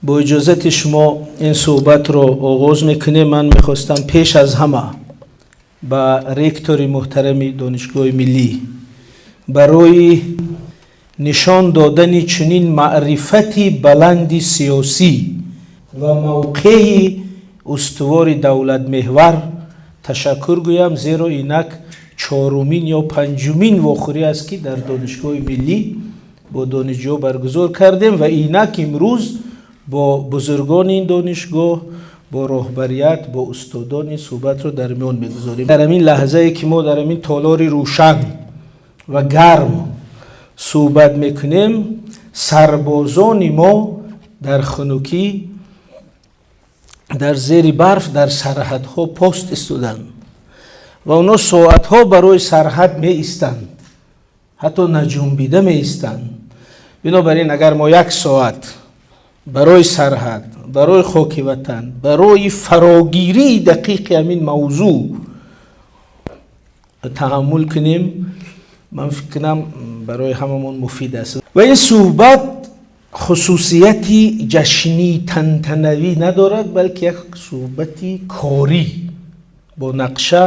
Бо иҷозати шумо ин суҳбатро оғоз мекунем. Ман мехостам пеш аз ҳама ба ректори муҳтарами Донишгоҳи миллӣ барои нишон додани чунин маърифати баланди сиёсӣ ва мавқеи устувори давлатмеҳвар ташаккур гӯям, зеро инак чорумин ё панҷумин вохӯрӣ аст, ки дар Донишгоҳи миллӣ бо донишҷӯ баргузор кардем ва инак имрӯз бо бузургони ин донишгоҳ, бо роҳбарият, бо устодон ин суҳбатро дар миён мегузорем. Дар ҳамин лаҳзае, ки мо дар ҳамин толори рӯшан ва гарм суҳбат мекунем, сарбозони мо дар хунукӣ, дар зери барф, дар сарҳадҳо пост истоданд ва онҳо соатҳо барои сарҳад меистанд, ҳатто наҷунбида меистанд. Бинобар ин, агар мо як соат барои сарҳад, барои хоки ватан, барои фарогирии дақиқи ҳамин мавзӯъ таҳаммул кунем, ман фикр кунам, барои ҳамамон муфид аст. Ва ин суҳбат хусусияти ҷашнӣ, тантанавӣ надорад, балки як суҳбати корӣ, бо нақша,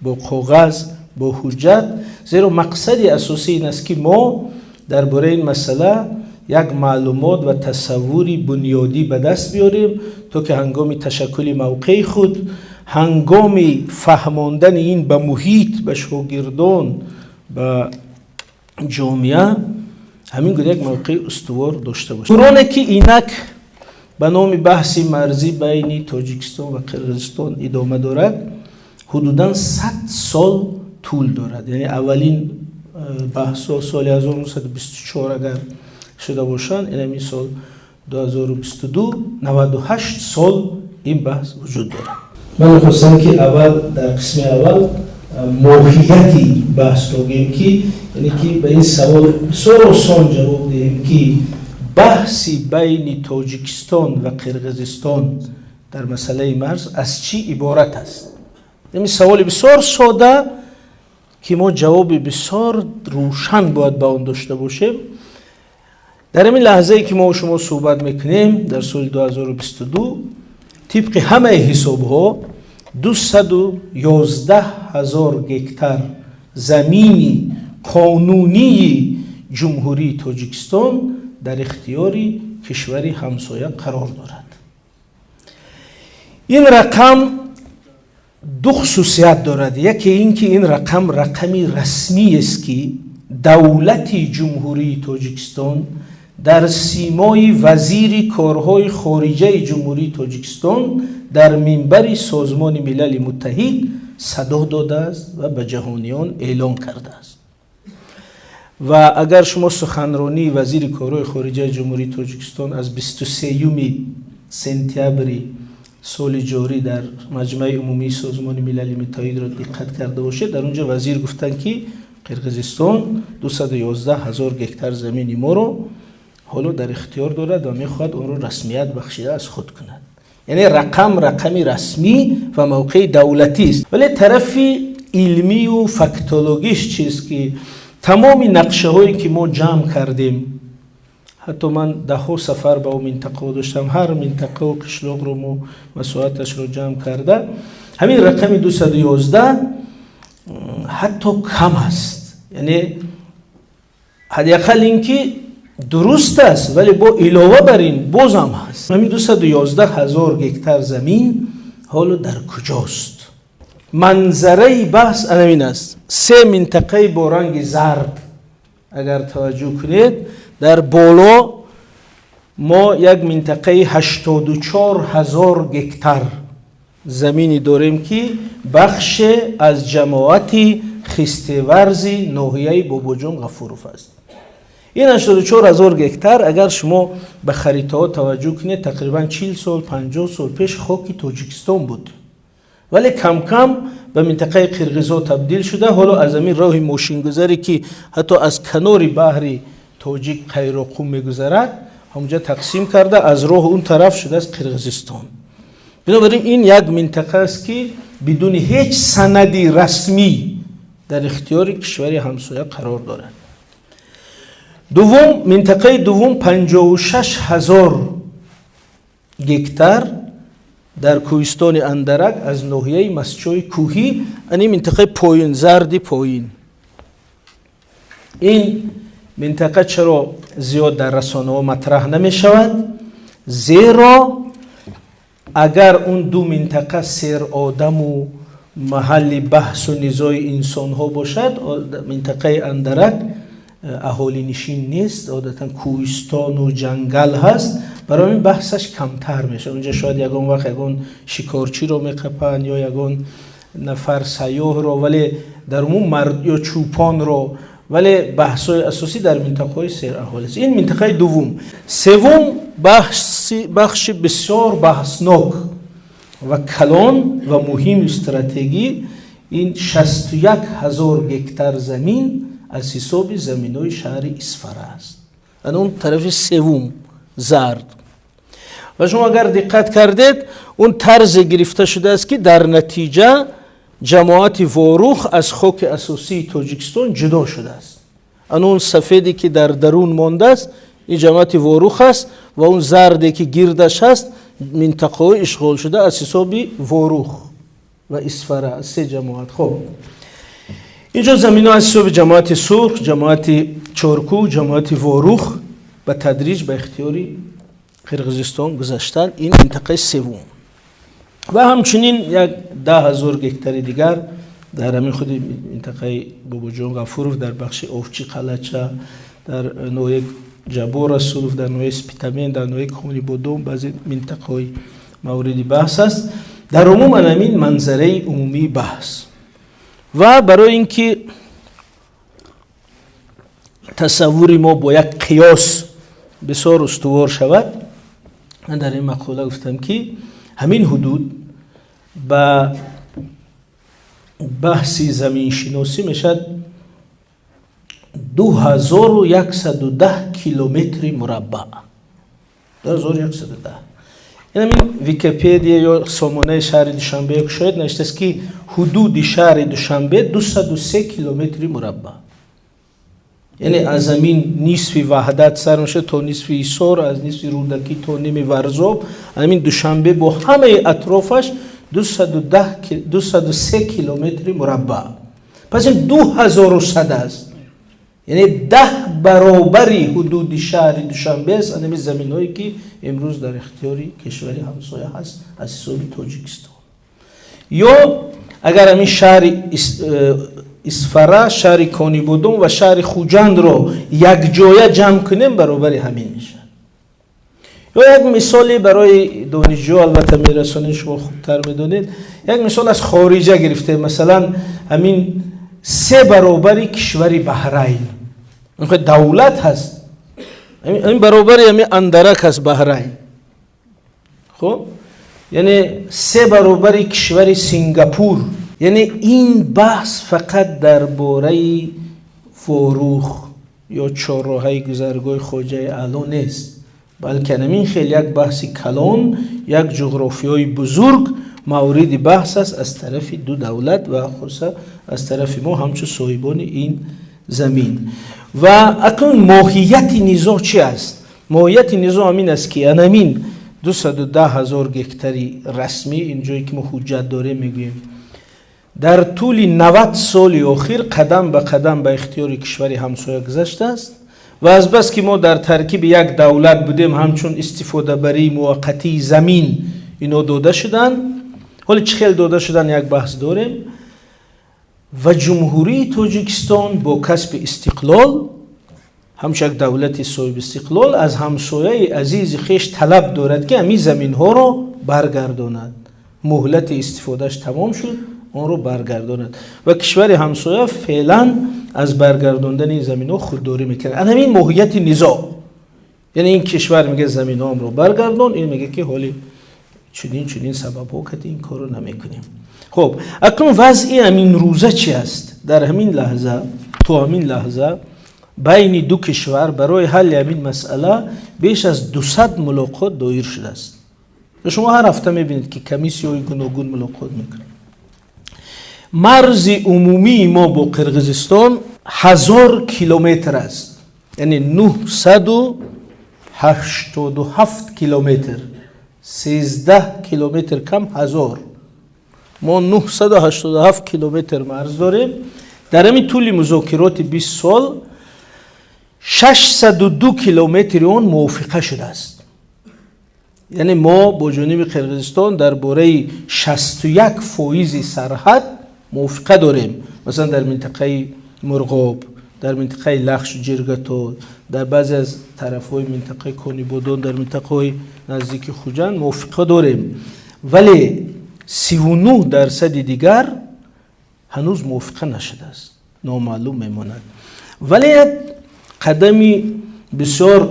бо коғаз, бо ҳуҷҷат, зеро мақсади асосӣ ин аст, ки мо дар бораи ин масъала як маълумот ва тасаввури бунёдӣ ба даст биёрем, то ки ҳангоми ташаккули мавқеи худ, ҳангоми фаҳмондани ин ба муҳит, ба шогирдон, ба ҷомеа ҳамин гуна як мавқеи устувор дошта бошем. Буҳроне, ки инак ба номи баҳси марзӣ байни Тоҷикистон ва Қирғизистон идома дорад, ҳудудан 100 сол тӯл дорад. Яъне аввалин баҳсҳо соли 1924 агар шуда бошанд, инами сол 2022, 98 сол ин баҳс вуҷуд дорад. Ман мехостам, ки аввал, дар қисми аввал, моҳияти баҳсро гӯем, ки яъне ки ба ин савол бисёр осон ҷавоб диҳем, ки баҳси байни Тоҷикистон ва Қирғизистон дар масъалаи марз аз чӣ иборат аст. Ин саволи бисёр сода, ки мо ҷавоби бисёр рӯшан бояд ба он дошта бошем. Дар ҳамин лаҳзае, ки мо шумо суҳбат мекунем, дар соли 2022, тибқи ҳамаи ҳисобҳо, 211 ҳазор гектар замини қонунии Ҷумҳурии Тоҷикистон дар ихтиёри кишвари ҳамсоя қарор дорад. Ин рақам ду хусусият дорад. Яке ин ки ин рақам рақами расмиест, ки давлати Ҷумҳурии Тоҷикистон дар симои вазири корҳои хориҷаи Ҷумҳурии Тоҷикистон дар минбари Созмони Милали Муттаҳид садо додааст ва ба ҷаҳониён эълон кардааст. Ва агар шумо суханронии вазири корҳои хориҷаи Ҷумҳурии Тоҷикистон аз 23 сентябри соли ҷорӣ дар Маҷмаи Умумии Созмони Милали Муттаҳидро диққат карда бошед, дар он ҷо вазир гуфтанд, ки Қирғизистон 211 ҳазор гектар замини моро ҳоло дар ихтиёр дорад ва мехоҳад онро расмият бахшида аз худ кунад. Яъне рақам рақами расмӣ ва мавқеи давлатист. Вале тарафи илмию фактологиш чист, ки тамоми нақшаҳое, ки мо ҷамъ кардем, ҳатто ман даҳҳо сафар ба он минтақаҳо доштам, ҳар минтақаву қишлоқро мо масоҳаташро ҷамъ карда, ҳамин рақами 211 ҳатто кам аст. Яъне ҳадди ақал ин ки дуруст аст, вале бо илова бар ин бозам ҳаст. Ҳамин 211 ҳазор гектар замин ҳоло дар куҷост? Манзараи баҳс анамин аст: се минтақаи бо ранги зард. Агар таваҷҷӯҳ кунед, дар боло мо як минтақаи 84 ҳазор гектар заминӣ дорем, ки бахше аз ҷамоати Хистеварзи ноҳияи Бобоҷон Ғафуров аст. Ин 84 ҳазор гектар, агар шумо ба харитаҳо таваҷҷӯҳ кунед, тақрибан 40 сол, 50 сол пеш хоки Тоҷикистон буд, вале камкам ба минтақаи қирғизҳо табдил шуда. Ҳоло аз ҳамин роҳи мошингузаре, ки ҳатто аз канори баҳри Тоҷик, Қайроқум, мегузарад, ҳамонҷа тақсим карда, аз роҳ он тараф шудааст Қирғизистон. Бинобар ин, ин як минтақа аст, ки бидуни ҳеҷ санади расмӣ дар ихтиёри кишвари ҳамсоя қарор дорад. Дуввум, минтақаи дуввум 56 ҳазор гектар дар кӯҳистони Андарак аз ноҳияи Мастчои Кӯҳӣ, ани минтақаи поин, зарди поин. Ин минтақа чаро зиёд дар расонаҳо матраҳ намешавад? Зеро агар он ду минтақа серодаму маҳалли баҳсу низои инсонҳо бошад, минтақаи Андарак аҳолинишин нест, одатан кӯҳистону ҷангал ҳаст, барои ин баҳсаш камтар мешавад. Унҷа шояд ягон вақт ягон шикорчиро меқапанд ё ягон нафар сайёҳро, вале дар умум мард ё чӯпонро, вале баҳсҳои асосӣ дар минтақаҳои сераҳолист. Ин минтақаи дуввум. Севум, бахши бисёр баҳснок ва калон ва муҳими стратегӣ, ин 61 000 гектар замин аз ҳисоби заминҳои шаҳри Исфара аст, ана он тарафи севум, зард. Ва шумо агар диққат кардед, он тарзе гирифта шудааст, ки дар натиҷа ҷамоати Ворух аз хоки асосии Тоҷикистон ҷудо шудааст. Ана он сафеде, ки дар дарун мондааст, ин ҷамоати Ворух аст ва он зарде, ки гирдаш ҳаст, минтақаҳои ишғолшуда аз ҳисоби Ворух ва Исфара, се ҷамоат. Хоб, инҷо заминҳо аз ҳисоби ҷамоати Сурх, ҷамоати Чоркӯ, ҷамоати Ворух ба тадриҷ ба ихтиёри Қирғизистон гузаштанд. Ин минтақаи севум. Ва ҳамчунин як 10 000 гектари дигар дар ҳамин худи минтақаи Бобоҷон Ғафуров, дар бахши Овчи Қалача, дар ноҳияи Ҷаббор Расулов, дар ноҳияи Спитамен, дар ноҳияи Конибодом баъзе минтақаҳои мавриди баҳс аст. Дар умум ан ҳамин манзараи умумии баҳс. Ва барои ин ки тасаввури мо бо як қиёс бисёр устувор шавад, ман дар ин мақола гуфтам, ки ҳамин ҳудуд ба баҳси заминшиносӣ мешавад 2110 километри мураббаъ, 2110. Ин ҳамин Википедия ё сомонаи шаҳри Душанбе шояд навиштааст, ки ҳудуди шаҳри Душанбе 203 километри мураббаъ, яъне аз ҳамин нисфи Ваҳдат сар мешавад то нисфи Ҳисор, аз нисфи Рӯдакӣ то ними Варзоб. Ҳамин Душанбе бо ҳамаи атрофаш 203 километри мураббаъ. Пас ин 2100 аст, яъне 10 баробари ҳудуди шаҳри Душанбе аст ҳамин заминҳое, ки имрӯз дар ихтиёри кишвари ҳамсоя ҳаст аз ҳисоби Тоҷикистон. Ё агар ҳамин шаҳри Исфара, шаҳри Конибодом ва шаҳри Хуҷандро якҷоя ҷамъ кунем, баробари ҳамин мешавад. Ё як мисоле барои донишҷӯ албатта мерасонем, шумо хубтар медонед, як мисол аз хориҷа гирифтем. Масалан, ҳамин се баробари кишвари Баҳрайн давлат ҳаст, ин баробари ҳамин Андарак ҳаст Баҳрайн. Хуб, яъне се баробари кишвари Сингапур. Яъне ин баҳс фақат дар бораи Ворух ё чорроҳаи гузаргоҳи Хоҷаи Аъло нест, балки ҳамин хел як баҳси калон, як ҷуғрофиёи бузург мавриди баҳс аст аз тарафи ду давлат ва хусуса аз тарафи мо ҳамчун соҳибони ин замин. Ва акнун моҳияти низоъ чи аст? Моҳияти низоъ ҳамин аст, ки анамин 210 000 гектари расмӣ, ин ҷое ки мо ҳуҷҷат дорем мегӯем, дар тӯли 90 соли охир қадам ба қадам ба ихтиёри кишвари ҳамсоя гузаштааст. Ва азбаски мо дар таркиби як давлат будем, ҳамчун истифодабарии муваққатии замин ино дода шуданд. Ҳоли чӣ хел дода шудан, як баҳс дорем. Ва Ҷумҳурии Тоҷикистон бо касби истиқлол, ҳамчун як давлати соҳибистиқлол, аз ҳамсояи азизи хеш талаб дорад, ки ҳамин заминҳоро баргардонад. Муҳлати истифодааш тамом шуд, онро баргардонад. Ва кишвари ҳамсоя феълан аз баргардондани ин заминҳо худдорӣ мекунад. Ан ҳамин моҳияти низоъ. Яъне ин кишвар мега, заминҳоамро баргардон, ин мега, ки ҳоли чунин чунин сабабҳо кати ин корро намекунем. Хуб, акнун вазъи ҳамин рӯза чи аст? Дар ҳамин лаҳза, то ҳамин лаҳза байни ду кишвар барои ҳалли ҳамин масъала беш аз 200 мулоқот доир шудааст. Шумо ҳар ҳафта мебинед, ки комиссияҳои гуногун мулоқот мекунанд. Марзи умумии мо бо Қирғизистон 1000 километр аст, яъне 987 километр. 13 километр кам 1000. Мо 987 километр марз дорем. Дар ҳамин тӯли музокироти 20 сол 602 километри он мувофиқа шудааст. Яъне мо бо ҷониби Қирғизистон дар бораи 61% сарҳад мувофиқа дорем. Масалан, дар минтақаи Мурғоб, дар минтақаи Лахш, Ҷиргатол, дар баъзе аз тарафҳои минтақаи Конибодон, дар минтақаҳои наздики Хуҷанд мувофиқа дорем, вале 39% дигар ҳанӯз мувофиқа нашудааст, номаълум мемонад. Вале як қадами бисёр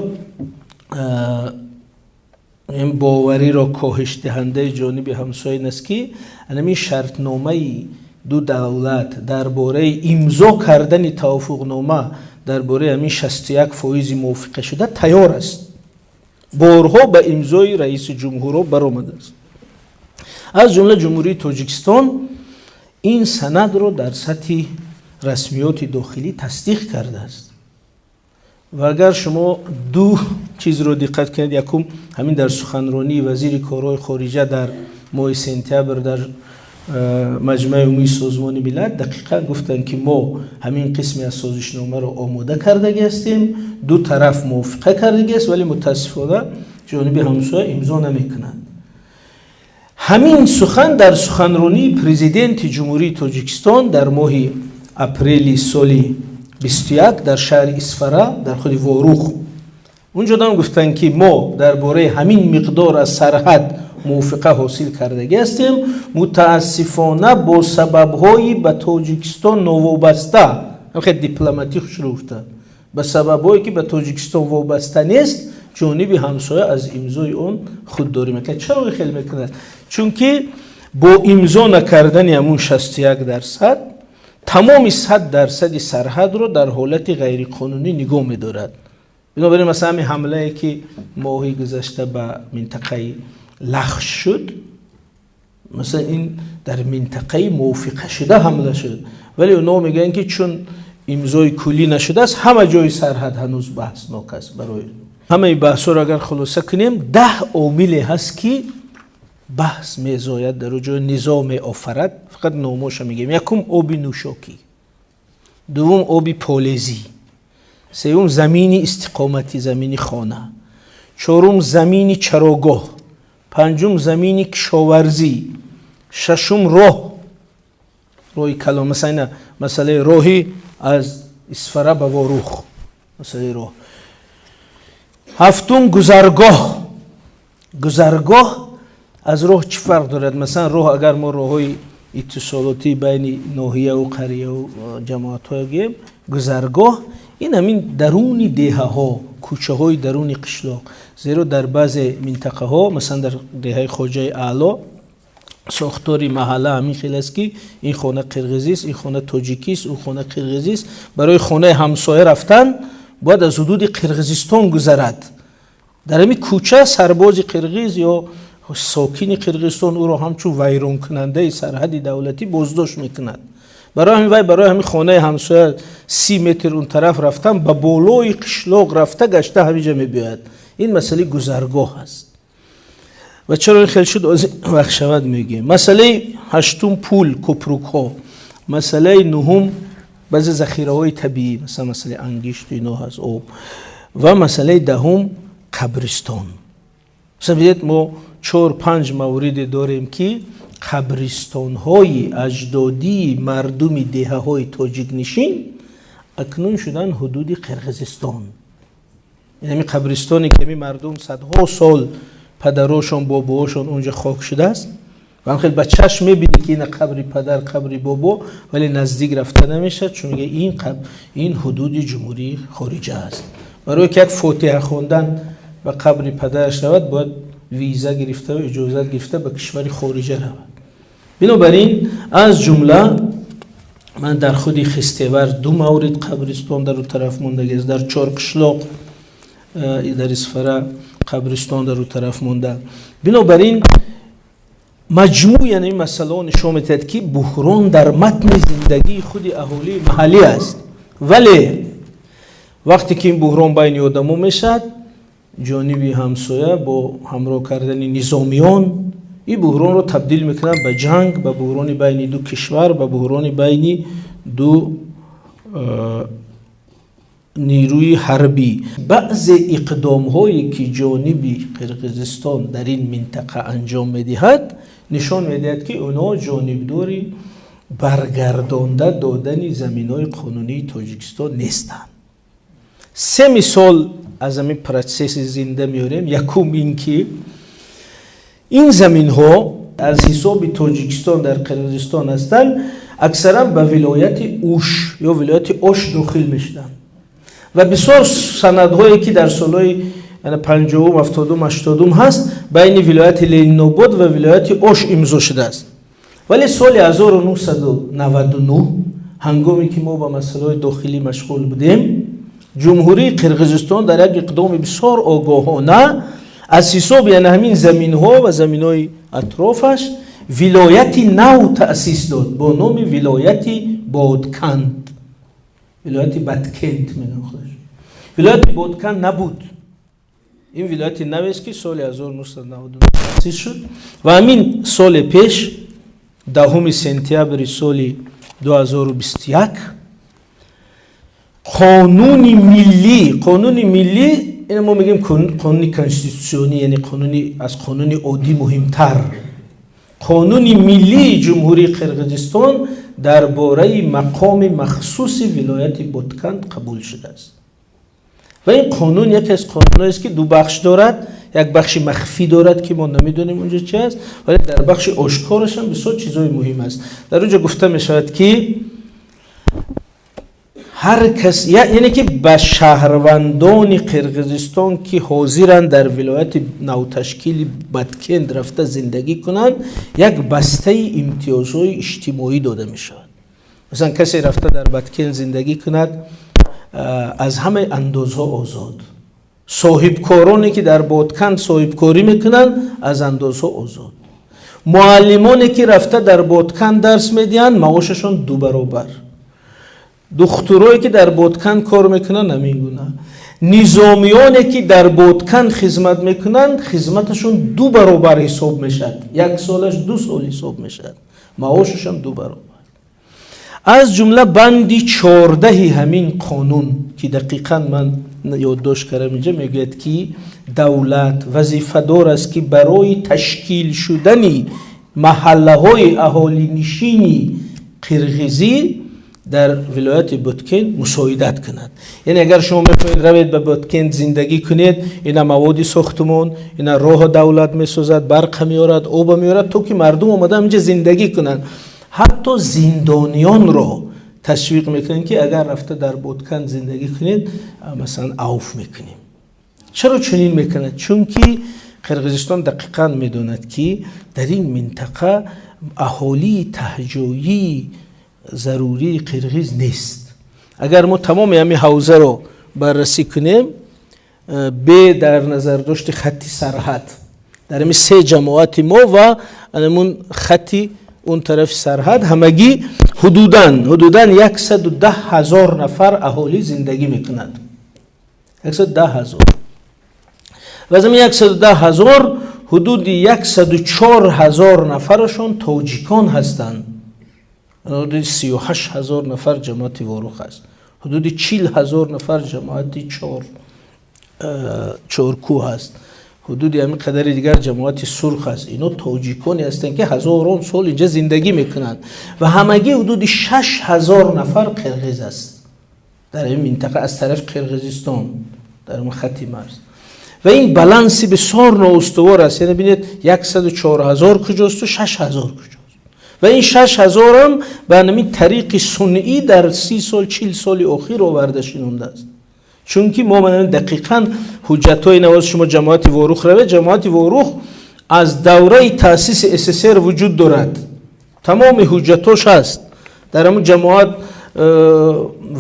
ин бовариро коҳишдиҳандаи ҷониби ҳамсоя ин аст, ки анамин шартномаи ду давлат дар бораи имзо кардани тавофуқнома дар бораи ҳамин 61% мувофиқа шуда тайёр аст, борҳо ба имзои раиси ҷумҳурҳо баромадааст. Аз ҷумла Ҷумҳурии Тоҷикистон ин санадро дар сатҳи расмиёти дохилӣ тасдиқ кардааст. Ва агар шумо ду чизро диққат кунед, якум, ҳамин дар суханронии вазири корҳои хориҷа дар моҳи сентябр дар Маҷмаи умумии Созмони Миллат дақиқан гуфтанд, ки мо ҳамин қисми аз созишномаро омода кардагӣ ҳастем, ду тараф мувофиқа кардагӣ аст, вале мутаассифона ҷониби ҳамсоя имзо намекунад. Ҳамин сухан дар суханронии президенти Ҷумҳурии Тоҷикистон дар моҳи апрели соли 21 дар шаҳри Исфара, дар худи Ворух, унҷо дам гуфтанд, ки мо дар бораи ҳамин миқдор аз сарҳад мувофиқа ҳосил кардагӣ ҳастем, мутаассифона бо сабабҳои ба Тоҷикистон новобаста, хеле дипломатӣ хушрӯ гуфтанд, ба сабабҳое ки ба Тоҷикистон вобаста нест, ҷониби ҳамсоя аз имзои он худдорӣ мекунад. Чаро хел мекунад? Чунки бо имзо накардани ҳамун 61% тамоми 100% сарҳадро дар ҳолати ғайриқонунӣ нигоҳ медорад. Бинобар ин, масалан, ҳамин ҳамлае, ки моҳи гузашта ба минтақаи Лахш шуд, масалан, ин дар минтақаи мувофиқашуда ҳамла шуд, вале онҳо мегӯянд, ки чун имзои куллӣ нашудааст, ҳама ҷои сарҳад ҳанӯз баҳснок аст. Барои ҳамаи баҳсҳоро агар хулоса кунем, 10 омиле ҳаст, ки баҳс мезояд, дар ҷои низоъ меофарад. Фақат номоша мегӯем. Якум, оби нӯшокӣ, дуввум, оби полезӣ, сеюм, замини истиқоматӣ, замини хона, чорум, замини чарогоҳ, панҷум, замини кишоварзӣ, шашум, роҳ, роҳи калон, масалан, масъалаи роҳи аз Исфара ба Ворух, масъалаи роҳ, ҳафтум, гузаргоҳ. Гузаргоҳ аз роҳ чӣ фарқ дорад? Масалан, роҳ, агар мо роҳҳои иттисолотӣ байни ноҳияву қарияву ҷамоатҳо гӯем, гузаргоҳ ин ҳамин даруни деҳаҳо, кӯчаҳои даруни қишлоқ. Зеро дар баъзе минтақаҳо, масалан, дар деҳаи Хоҷаи Аъло, сохтори маҳалла ҳамин хел аст, ки ин хона қирғизист, ин хона тоҷикист, он хона қирғизист. Барои хонаи ҳамсоя рафтан бояд аз ҳудуди Қирғизистон гузарад. Дар ҳамин кӯча сарбози қирғиз ё сокини Қирғизистон ӯро ҳамчун вайронкунандаи сарҳади давлатӣ боздошт мекунад. Барои ҳамин вай барои ҳамин хонаи ҳамсоя 30 метр он тараф рафтан ба болои қишлоқ рафта, гашта, ҳаминҷа мебиёяд. Ин масъалаи гузаргоҳ аст. Ва чаро ин хел шуд, вақт шавад, мегӯем. Масъалаи ҳаштум, пул, купрукҳо. Масъалаи нуҳум, баъзе захираҳои табиӣ, масалан, масъалаи ангишту ино ҳаст, об. Ва масъалаи даҳум, қабристон. Масалан, бидед, мо чор панҷ мавриде дорем, ки қабристонҳои аҷдодии мардуми деҳаҳои тоҷикнишин акнун шуданд ҳудуди Қирғизистон. Ҳамин қабристоне, ки ҳамин мардум садҳо сол падарошон, бобоҳошон онҷа хок шудааст, ва ҳам хел ба чашм мебинӣ, ки ина қабри падар, қабри бобо, вале наздик рафта намешавад, чун мега ин қабр, ин ҳудуди ҷумҳурии хориҷа аст. Барое ки як фотиҳа хондан ба қабри падараш равад, бояд виза гирифта, иҷозат гирифта ба кишвари хориҷа равад. Бинобар ин, аз ҷумла ман дар худи Хистевар ду маврид қабристон дар у тараф мондагиаст, дар Чорқишлоқ дар Исфара қабристон дар у тараф монда. Бинобар ин, маҷмӯи ин масъалаҳо нишон медиҳад, ки буҳрон дар матни зиндагии худи аҳолии маҳаллӣ аст. Вале вақте ки ин буҳрон байни одамо мешавад, Ҷониби ҳамсоя бо ҳамроҳ кардани низомиён ин буҳронро табдил мекунад ба ҷанг, ба буҳрони байни ду кишвар, ба буҳрони байни ду нерӯи ҳарбӣ. Баъзе иқдомҳое, ки ҷониби Қирғизистон дар ин минтақа анҷом медиҳад, нишон медиҳад, ки онҳо ҷонибдори баргардонда додани заминҳои қонунии Тоҷикистон нестанд. Се мисол аз ҳамин процесси зинда меорем. Якум ин ки ин заминҳо аз ҳисоби Тоҷикистон дар Қирғизистон ҳастанд, аксаран ба вилояти Уш ё вилояти Ош дохил мешуданд ва бисёр санадҳое, ки дар солҳои 50-ум, 70-ум, 80-ум ҳаст, байни вилояти Ленинобод ва вилояти Ош имзо шудааст. Вале соли 1999, ҳангоме ки мо ба масъалаҳои дохилӣ машғул будем, Ҷумҳурии Қирғизистон дар як иқдоми бисёр огоҳона аз ҳисоби яна ҳамин заминҳо ва заминҳои атрофаш вилояти нав таъсис дод бо номи вилояти Бодканд, вилояти Баткент мегӯянд худаш. Вилояти Бодканд набуд, ин вилояти навест, ки соли 1999 таъсис шуд. Ва ҳамин соли пеш, 10 сентябри соли 2021, қонуни миллӣ, қонуни миллӣ, ина мо мегӯем қонуни конститутсионӣ, яъне қонуни аз қонуни оддӣ муҳимтар, қонуни миллии Ҷумҳурии Қирғизистон дар бораи мақоми махсуси вилояти Ботканд қабул шудааст. Ва ин қонун яке аз қонунҳоест, ки ду бахш дорад. Як бахши махфӣ дорад, ки мо намедонем унҷо чи аст, вале дар бахши ошкораш ҳам бисёр чизҳои муҳим аст. Дар унҷо гуфта мешавад, ки ҳар кас, яъне ки ба шаҳрвандони Қирғизистон, ки ҳозиранд дар вилояти навташкили Баткент рафта зиндагӣ кунанд, як бастаи имтиёзҳои иҷтимоӣ дода мешавад. Масалан, касе рафта дар Баткент зиндагӣ кунад, аз ҳамаи андозҳо озод, соҳибкороне, ки дар Ботканд соҳибкорӣ мекунанд, аз андозҳо озод, муаллимоне, ки рафта дар Ботканд дарс медиҳанд, маошашон ду баробар, духтурое, ки дар Ботканд кор мекунанд, ҳамин гуна, низомиёне, ки дар Ботканд хизмат мекунанд, хизматашон ду баробар ҳисоб мешавад, як солаш 2 сол ҳисоб мешавад, маошашон ду баробар. Аз ҷумла банди 14-и ҳамин қонун, ки дақиқан ман ёддошт кардам инҷа, мегӯяд, ки давлат вазифадор аст, ки барои ташкил шудани маҳаллаҳои аҳолинишини қирғизӣ дар вилояти Боткент мусоидат кунад. Яъне агар шумо мехоҳед равед ба Боткент зиндагӣ кунед, ина маводи сохтумон, ина роҳ давлат месозад, барқа меорад, оба меорад, то ки мардум омада инҷа зиндагӣ кунанд. Ҳатто зиндониёнро ташвиқ мекунанд, ки агар рафта дар Ботканд зиндагӣ кунед, масалан, авф мекунем. Чаро чунин мекунад? Чунки Қирғизистон дақиқан медонад, ки дар ин минтақа аҳолии таҳҷоии зарурии қирғиз нест. Агар мо тамоми ҳамин ҳавзаро баррасӣ кунем, бе дар назардошти хатти сарҳад, дар ҳамин се ҷамоати мо ва анамун хатти он тарафи сарҳад ҳамагӣ ҳудудан 110 000 нафар аҳолӣ зиндагӣ мекунад, 110 000. Ва аз ҳамин 110 000 ҳудуди 104 000 нафарашон тоҷикон ҳастанд. Ҳудуди 38 000 нафар ҷамоати Ворух аст, ҳудуди 40 000 нафар ҷамоати Чоркӯҳ аст, ҳудуди ҳамин қадари дигар ҷамоати Сурх аст. Ино тоҷиконе ҳастанд, ки ҳазорон сол инҷа зиндагӣ мекунанд. Ва ҳамагӣ ҳудуди 6000 нафар қирғиз аст дар ин минтақа аз тарафи Қирғизистон, дар он хатти марз. Ва ин баланси бисёр ноустувор аст. Яъне бинед, 104 000 куҷосту 6000 куҷост. Ва ин 6000-ам ба ҳамин тариқи сунъӣ дар 30 сол, 40 соли охир оварда шинондааст. Чунки мо дақиқан ҳуҷҷатҳои навоз, шумо ҷамоати Ворух равед, ҷамоати Ворух аз давраи таъсиси СССР вуҷуд дорад, тамоми ҳуҷҷатош ҳаст. Дар ҳамун ҷамоат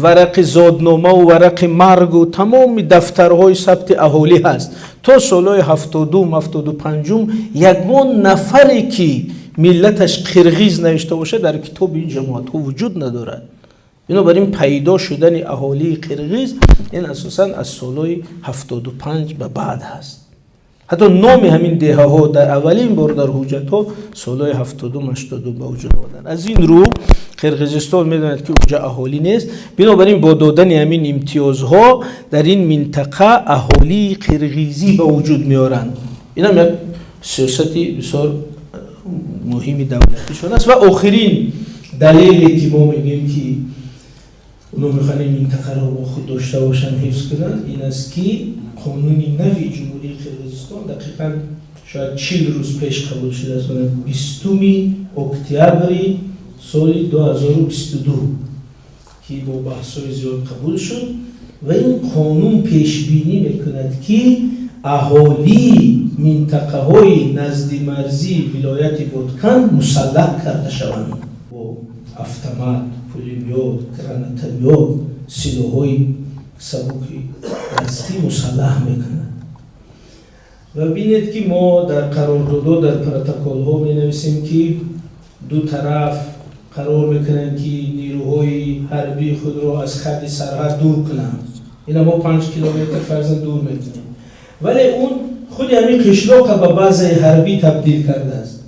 варақи зодномаву варақи маргу тамоми дафтарҳои сабти аҳолӣ ҳаст. То солҳои 70-ум, 75-ум ягон нафаре, ки миллаташ қирғиз навишта бошад, дар китоби ин ҷамоатҳо вуҷуд надорад. Бинобар ин пайдо шудани аҳолии қирғиз ин асосан аз солҳои 75 ба баъд ҳаст. Ҳатто номи ҳамин деҳаҳо дар аввалин бор дар ҳуҷҷатҳо солҳои 70-82 ба вуҷуд омаданд. Аз ин рӯ Қирғизистон медонад, ки уҷа аҳолӣ нест. Бинобар ин бо додани ҳамин имтиёзҳо дар ин минтақа аҳолии қирғизӣ ба вуҷуд меоранд. Инам як сиёсати бисёр муҳими давлатишон аст. Ва охирин далеле, ки мо мегӯем, ки оно мехоҳанд ин минтақаро бо худ дошта бошанд, ҳифз кунанд, ин аст, ки қонуни нави Ҷумҳурии Қирғизистон дақиқан шояд 40 рӯз пеш қабул шудааст, 20-уми октябри соли 2022, ки бо баҳсҳои зиёд қабул шуд. Ва ин қонун пешбинӣ мекунад, ки аҳолии минтақаҳои наздимарзии вилояти Боткан мусаллаҳ карда шаванд бо автомат, пулемёт, гранатомёт, силоҳҳои сабуки дастӣ мусаллаҳ мекунад. Ва бинед, ки мо дар қарордодҳо, дар протоколҳо менависем, ки ду тараф қарор мекунанд, ки нерӯҳои ҳарбии худро аз хатти сарҳад дур кунанд. Ина мо 5 километр фарзан дур мекунем, вале он худи ҳамин қишлоқа ба базаи ҳарбӣ табдил кардааст,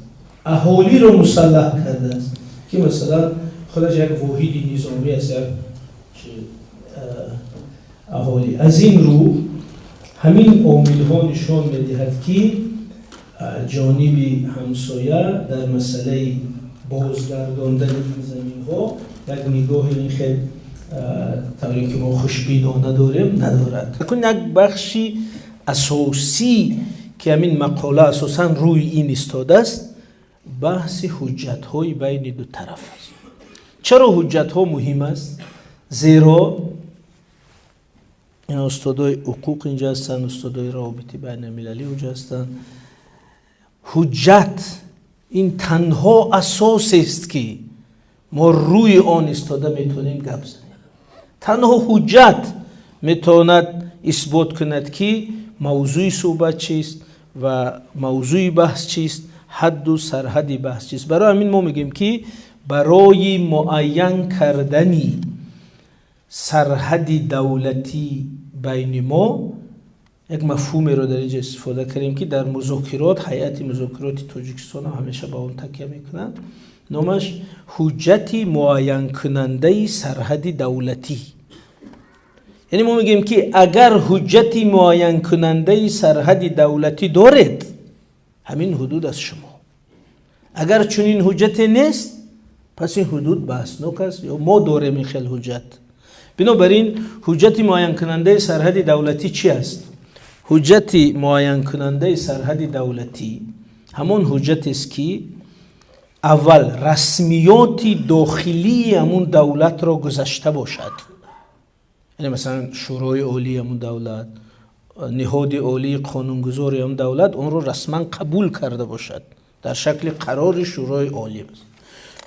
аҳолиро мусаллаҳ кардааст, ки масалан худаш як воҳиди низомӣ аст, як аҳолӣ. Аз ин рӯ ҳамин омилҳо нишон медиҳад, ки ҷониби ҳамсоя дар масъалаи бозгардондани ин заминҳо як нигоҳи ин хел, тавре ки мо хушбинона дорем, надорад. Як бахши асосӣ, ки ҳамин мақола асосан рӯи ин истодааст, баҳси ҳуҷҷатҳои байни ду тараф аст. Чаро ҳуҷҷатҳо муҳим аст? Зеро устодои ҳуқуқ инҷа ҳастанд, устодои равобити байналмилалӣ онҷа ҳастанд. Ҳуҷҷат ин танҳо асосест, ки мо рӯи он истода метавонем гап занем. Танҳо ҳуҷҷат метавонад исбот кунад, ки мавзӯи суҳбат чист ва мавзӯи баҳс чист, ҳадду сарҳади баҳс чист. Барои ҳамин мо мегӯем, ки барои муайян кардани сарҳади давлатӣ байни мо як мафҳумеро дар инҷа истифода кардем, ки дар музокирот ҳайати музокироти Тоҷикистон ҳам ҳамеша ба он такя мекунанд. Номаш ҳуҷҷати муайянкунандаи сарҳади давлатӣ. Яъне мо мегӯем, ки агар ҳуҷҷати муайянкунандаи сарҳади давлатӣ доред, ҳамин ҳудуд аз шумо. Агар чунин ҳуҷҷате нест, пас ин ҳудуд баҳснок аст ё мо дорем ин хел ҳуҷҷат. Бинобар ин ҳуҷҷати муайянкунандаи сарҳади давлатӣ чи аст? Ҳуҷҷати муайянкунандаи сарҳади давлатӣ ҳамон ҳуҷҷатест, ки аввал расмиёти дохилии ҳамун давлатро гузашта бошад, яъне масалан Шӯрои Олии ҳамун давлат, ниҳоди олии қонунгузори ҳамун давлат онро расман қабул карда бошад дар шакли қарори Шӯрои Олӣ.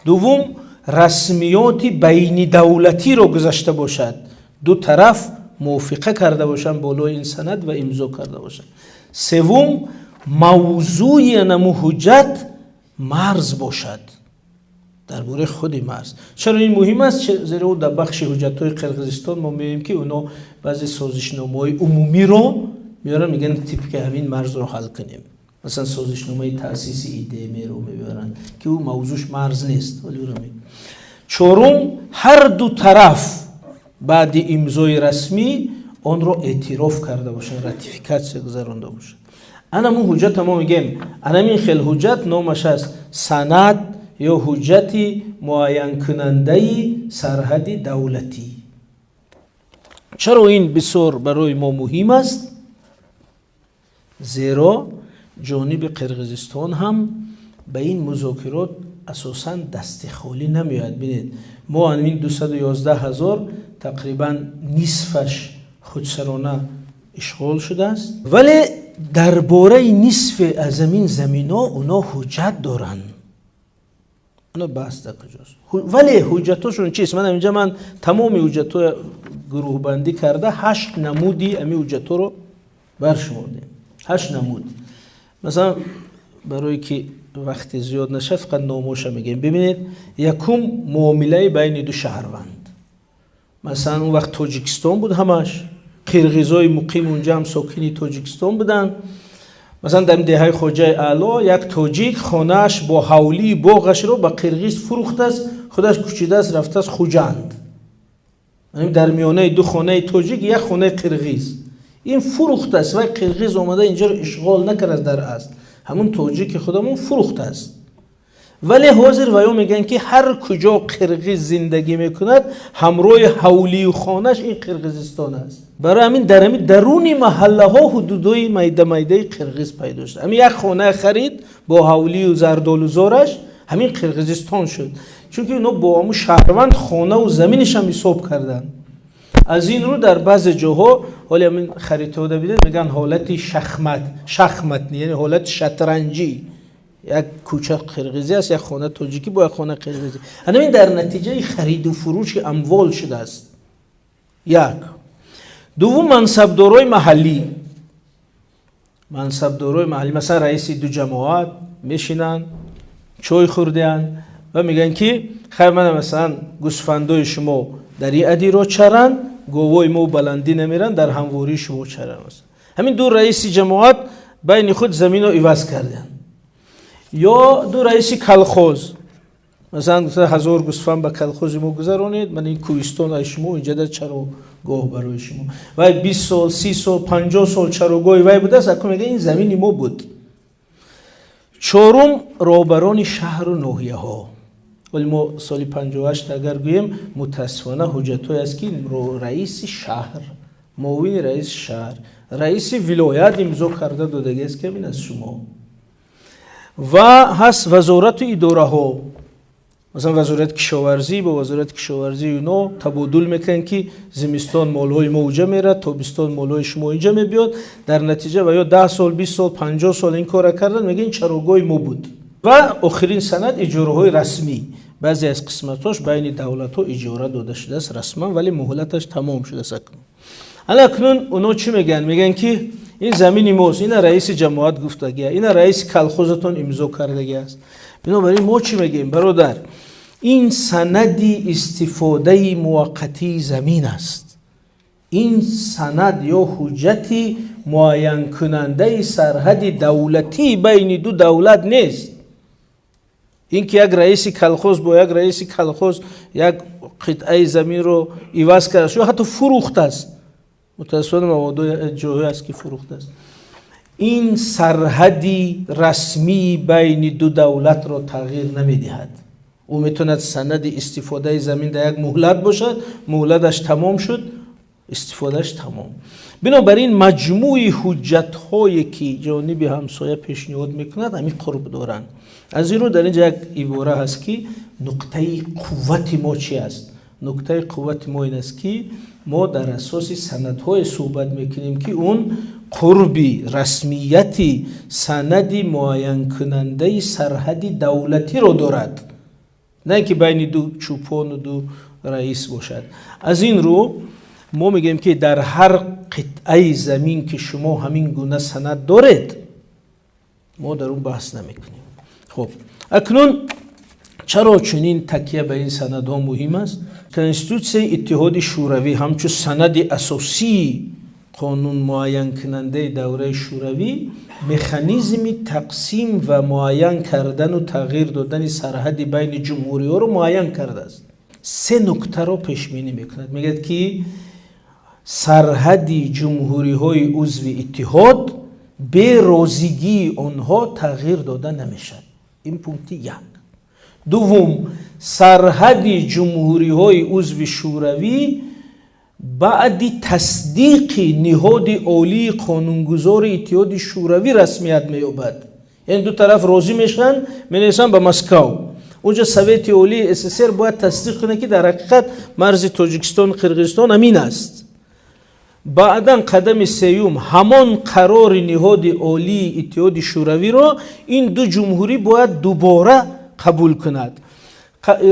Дуввум, расмиёти байнидавлатиро гузашта бошад, ду тараф мувофиқа карда бошанд болои ин санад ва имзо карда бошанд. Севум, мавзӯи анаму ҳуҷҷат марз бошад, дар бораи худи марз. Чаро ин муҳим аст? Зеро дар бахши ҳуҷҷатҳои Қирғизистон мо мебинем, ки оно баъзе созишномаҳои умумиро меоранд, мегӯянд, тибқи ҳамин марзро ҳал кунем. Масалан, созишномаи таъсиси ИДМ-ро мебаранд, ки ӯ мавзӯш марз нест, вале ӯро. Чорум, ҳар ду тараф баъди имзои расмӣ онро эътироф карда бошанд, ратификатсия гузаронда бошанд. Анамун ҳуҷҷата мо мегӯем, анамин хел ҳуҷҷат номаш аст санад ё ҳуҷҷати муайянкунандаи сарҳади давлатӣ. Чаро ин бисёр барои мо муҳим аст? Зеро ҷониби Қирғизистон ҳам ба ин музокирот асосан дасти холӣ намеояд. Бинед, мо ҳамин 211 ҳазор, тақрибан нисфаш худсарона ишғол шудааст, вале дар бораи нисфе аз ҳамин заминҳо оно ҳуҷҷат доранд. Оно баҳс дар куҷост? Вале ҳуҷҷатҳошон чист? Ман инҷа ман тамоми ҳуҷҷатҳо гурӯҳбандӣ карда, ҳашт намуди ҳамин ҳуҷҷатҳоро баршумордем, ҳашт намуд. Масалан, барое ки вақти зиёд нашад, фақат номоша мегӯем. Бибинед, якум, муомилаи байни ду шаҳрванд. Масалан, он вақт Тоҷикистон буд ҳамаш, қирғизои муқим унҷа ҳам сокини Тоҷикистон буданд. Масалан, дар деҳаи Хоҷаи Аъло як тоҷик хонааш бо ҳавлии боғашро ба қирғиз фурӯхтааст, худаш кӯчидааст, рафтааст Хуҷанд. Дар миёнаи ду хонаи тоҷик як хонаи қирғиз. Ин фурӯхтааст, вай қирғиз омада инҷаро ишғол накардааст, дар асл ҳамун тоҷики худамон фурӯхтааст. Вале ҳозир ваё мегӯянд, ки ҳар куҷо қирғиз зиндагӣ мекунад, ҳамроҳи ҳавлию хонаш ин Қирғизистон аст. Барои ҳамин дар ҳамин даруни маҳаллаҳо ҳудудҳои майда майдаи қирғиз пайдо шуд. Ҳамин як хона харид бо ҳавлию зардолузораш, ҳамин Қирғизистон шуд, чунки ино бо ҳамун шаҳрванд хонаву заминашам ҳисоб карданд. Аз ин рӯ дар баъзе ҷоҳо, ҳоли ҳамин харитаҳода бидед, мегӯянд ҳолати шахмат, шахмат, яъне ҳолати шатранҷӣ: як кӯча қирғизӣ аст, як хона тоҷикӣ бо як хона қирғизӣ. Ҳамин дар натиҷаи хариду фурӯши амвол шудааст. Як. Дуввум, мансабдорои маҳаллӣ. Мансабдорои маҳаллӣ, масалан, раиси ду ҷамоат мешинанд, чой хӯрдеанд ва мегӯянд, ки хайр, мана, масалан, гӯсфандои шумо дар ин адиро чаранд, говои мо баландӣ намеранд, дар ҳамвории шумо чаранд. Ҳамин ду раиси ҷамоат байни худ заминро иваз карданд. Ё ду раиси колхоз, масалан, 1000 гӯсфанд ба колхози мо гузаронед, ман ин кӯҳистон аз шумо, инҷа дар чарогоҳ барои шумо. Вай 20 сол, 30 сол, 50 сол чарогоҳи вай будааст, акун мега ин замини мо буд. Чорум, роҳбарони шаҳру ноҳияҳо. Вале мо соли 58 агар гӯем, мутаассифона, ҳуҷҷатҳое аст, ки раиси шаҳр, муовини раиси шаҳр, раиси вилоят имзо карда додагиаст, ки ин аз шумо. Ва ҳаст вазорату идораҳо, масалан, вазорати кишоварзӣ бо вазорати кишоварзии ино табодул мекунанд, ки зимистон молҳои мо уҷа мерад, тобистон молҳои шумо инҷа мебиёд. Дар натиҷа ва ё 10 сол, 20 сол, 50 сол ин кора кардан, мегӯянд ин чарогоҳи мо буд. Ва охирин санад, иҷораҳои расмӣ. Баъзе аз қисматҳош байни давлатҳо иҷора дода шудааст расман, вале муҳлаташ тамом шудааст акнун. Ана акнун оно чӣ мегӯянд? Мегӯянд, ки ин замини мост, ина раиси ҷамоат гуфтагия, ина раиси колхозатон имзо кардагиаст. Бинобар ин мо чӣ мегӯем? Бародар, ин санади истифодаи муваққатии замин аст. Ин санад ё ҳуҷҷати муайянкунандаи сарҳади давлатии байни ду давлат нест. Ин ки як раиси колхоз бо як раиси колхоз як қитъаи заминро иваз кардааст ё ҳатто фурӯхтааст, мутаассифона, маводои ҷоҳое аст, ки фурӯхтааст, ин сарҳади расмии байни ду давлатро тағйир намедиҳад. Ӯ метавонад санади истифодаи замин дар як муҳлат бошад, муҳлаташ тамом шуд, истифодааш тамом. Бинобар ин маҷмӯи ҳуҷҷатҳое, ки ҷониби ҳамсоя пешниҳод мекунад, ҳамин қурб доранд. Аз ин рӯ дар инҷа як ибора ҳаст, ки нуқтаи қуввати мо чи аст? Нуқтаи қуввати мо ин аст, ки мо дар асоси санадҳое суҳбат мекунем, ки он қурби расмияти санади муайянкунандаи сарҳади давлатиро дорад, на ин ки байни ду чӯпону ду раис бошад. Аз ин рӯ мо мегӯем, ки дар ҳар қитъаи замин, ки шумо ҳамин гуна санад доред, мо дар он баҳс намекунем. Хуб, акнун чаро чунин такя ба ин санадҳо муҳим аст? Конститутсияи Иттиҳоди Шӯравӣ ҳамчун санади асосии қонунмуайянкунандаи давраи Шӯравӣ механизми тақсим ва муайян кардану тағйир додани сарҳади байни ҷумҳуриҳоро муайян кардааст. Се нуктаро пешбинӣ мекунад. Мегӯяд, ки сарҳади ҷумҳуриҳои узви иттиҳод бе розигии онҳо тағйир дода намешавад. Ин пункти як. Дуввум, сарҳади ҷумҳуриҳои узви Шӯравӣ баъди тасдиқи ниҳоди олии қонунгузори Иттиҳоди Шӯравӣ расмият меёбад. Яъне ду тараф розӣ мешаванд, менависанд ба Москав, унҷо Совети Олии СССР бояд тасдиқ кунад, ки дар ҳақиқат марзи Тоҷикистону Қирғизистон ҳамин аст. Баъдан қадами сеюм, ҳамон қарори ниҳоди олии Иттиҳоди Шӯравиро ин ду ҷумҳурӣ бояд дубора қабул кунад,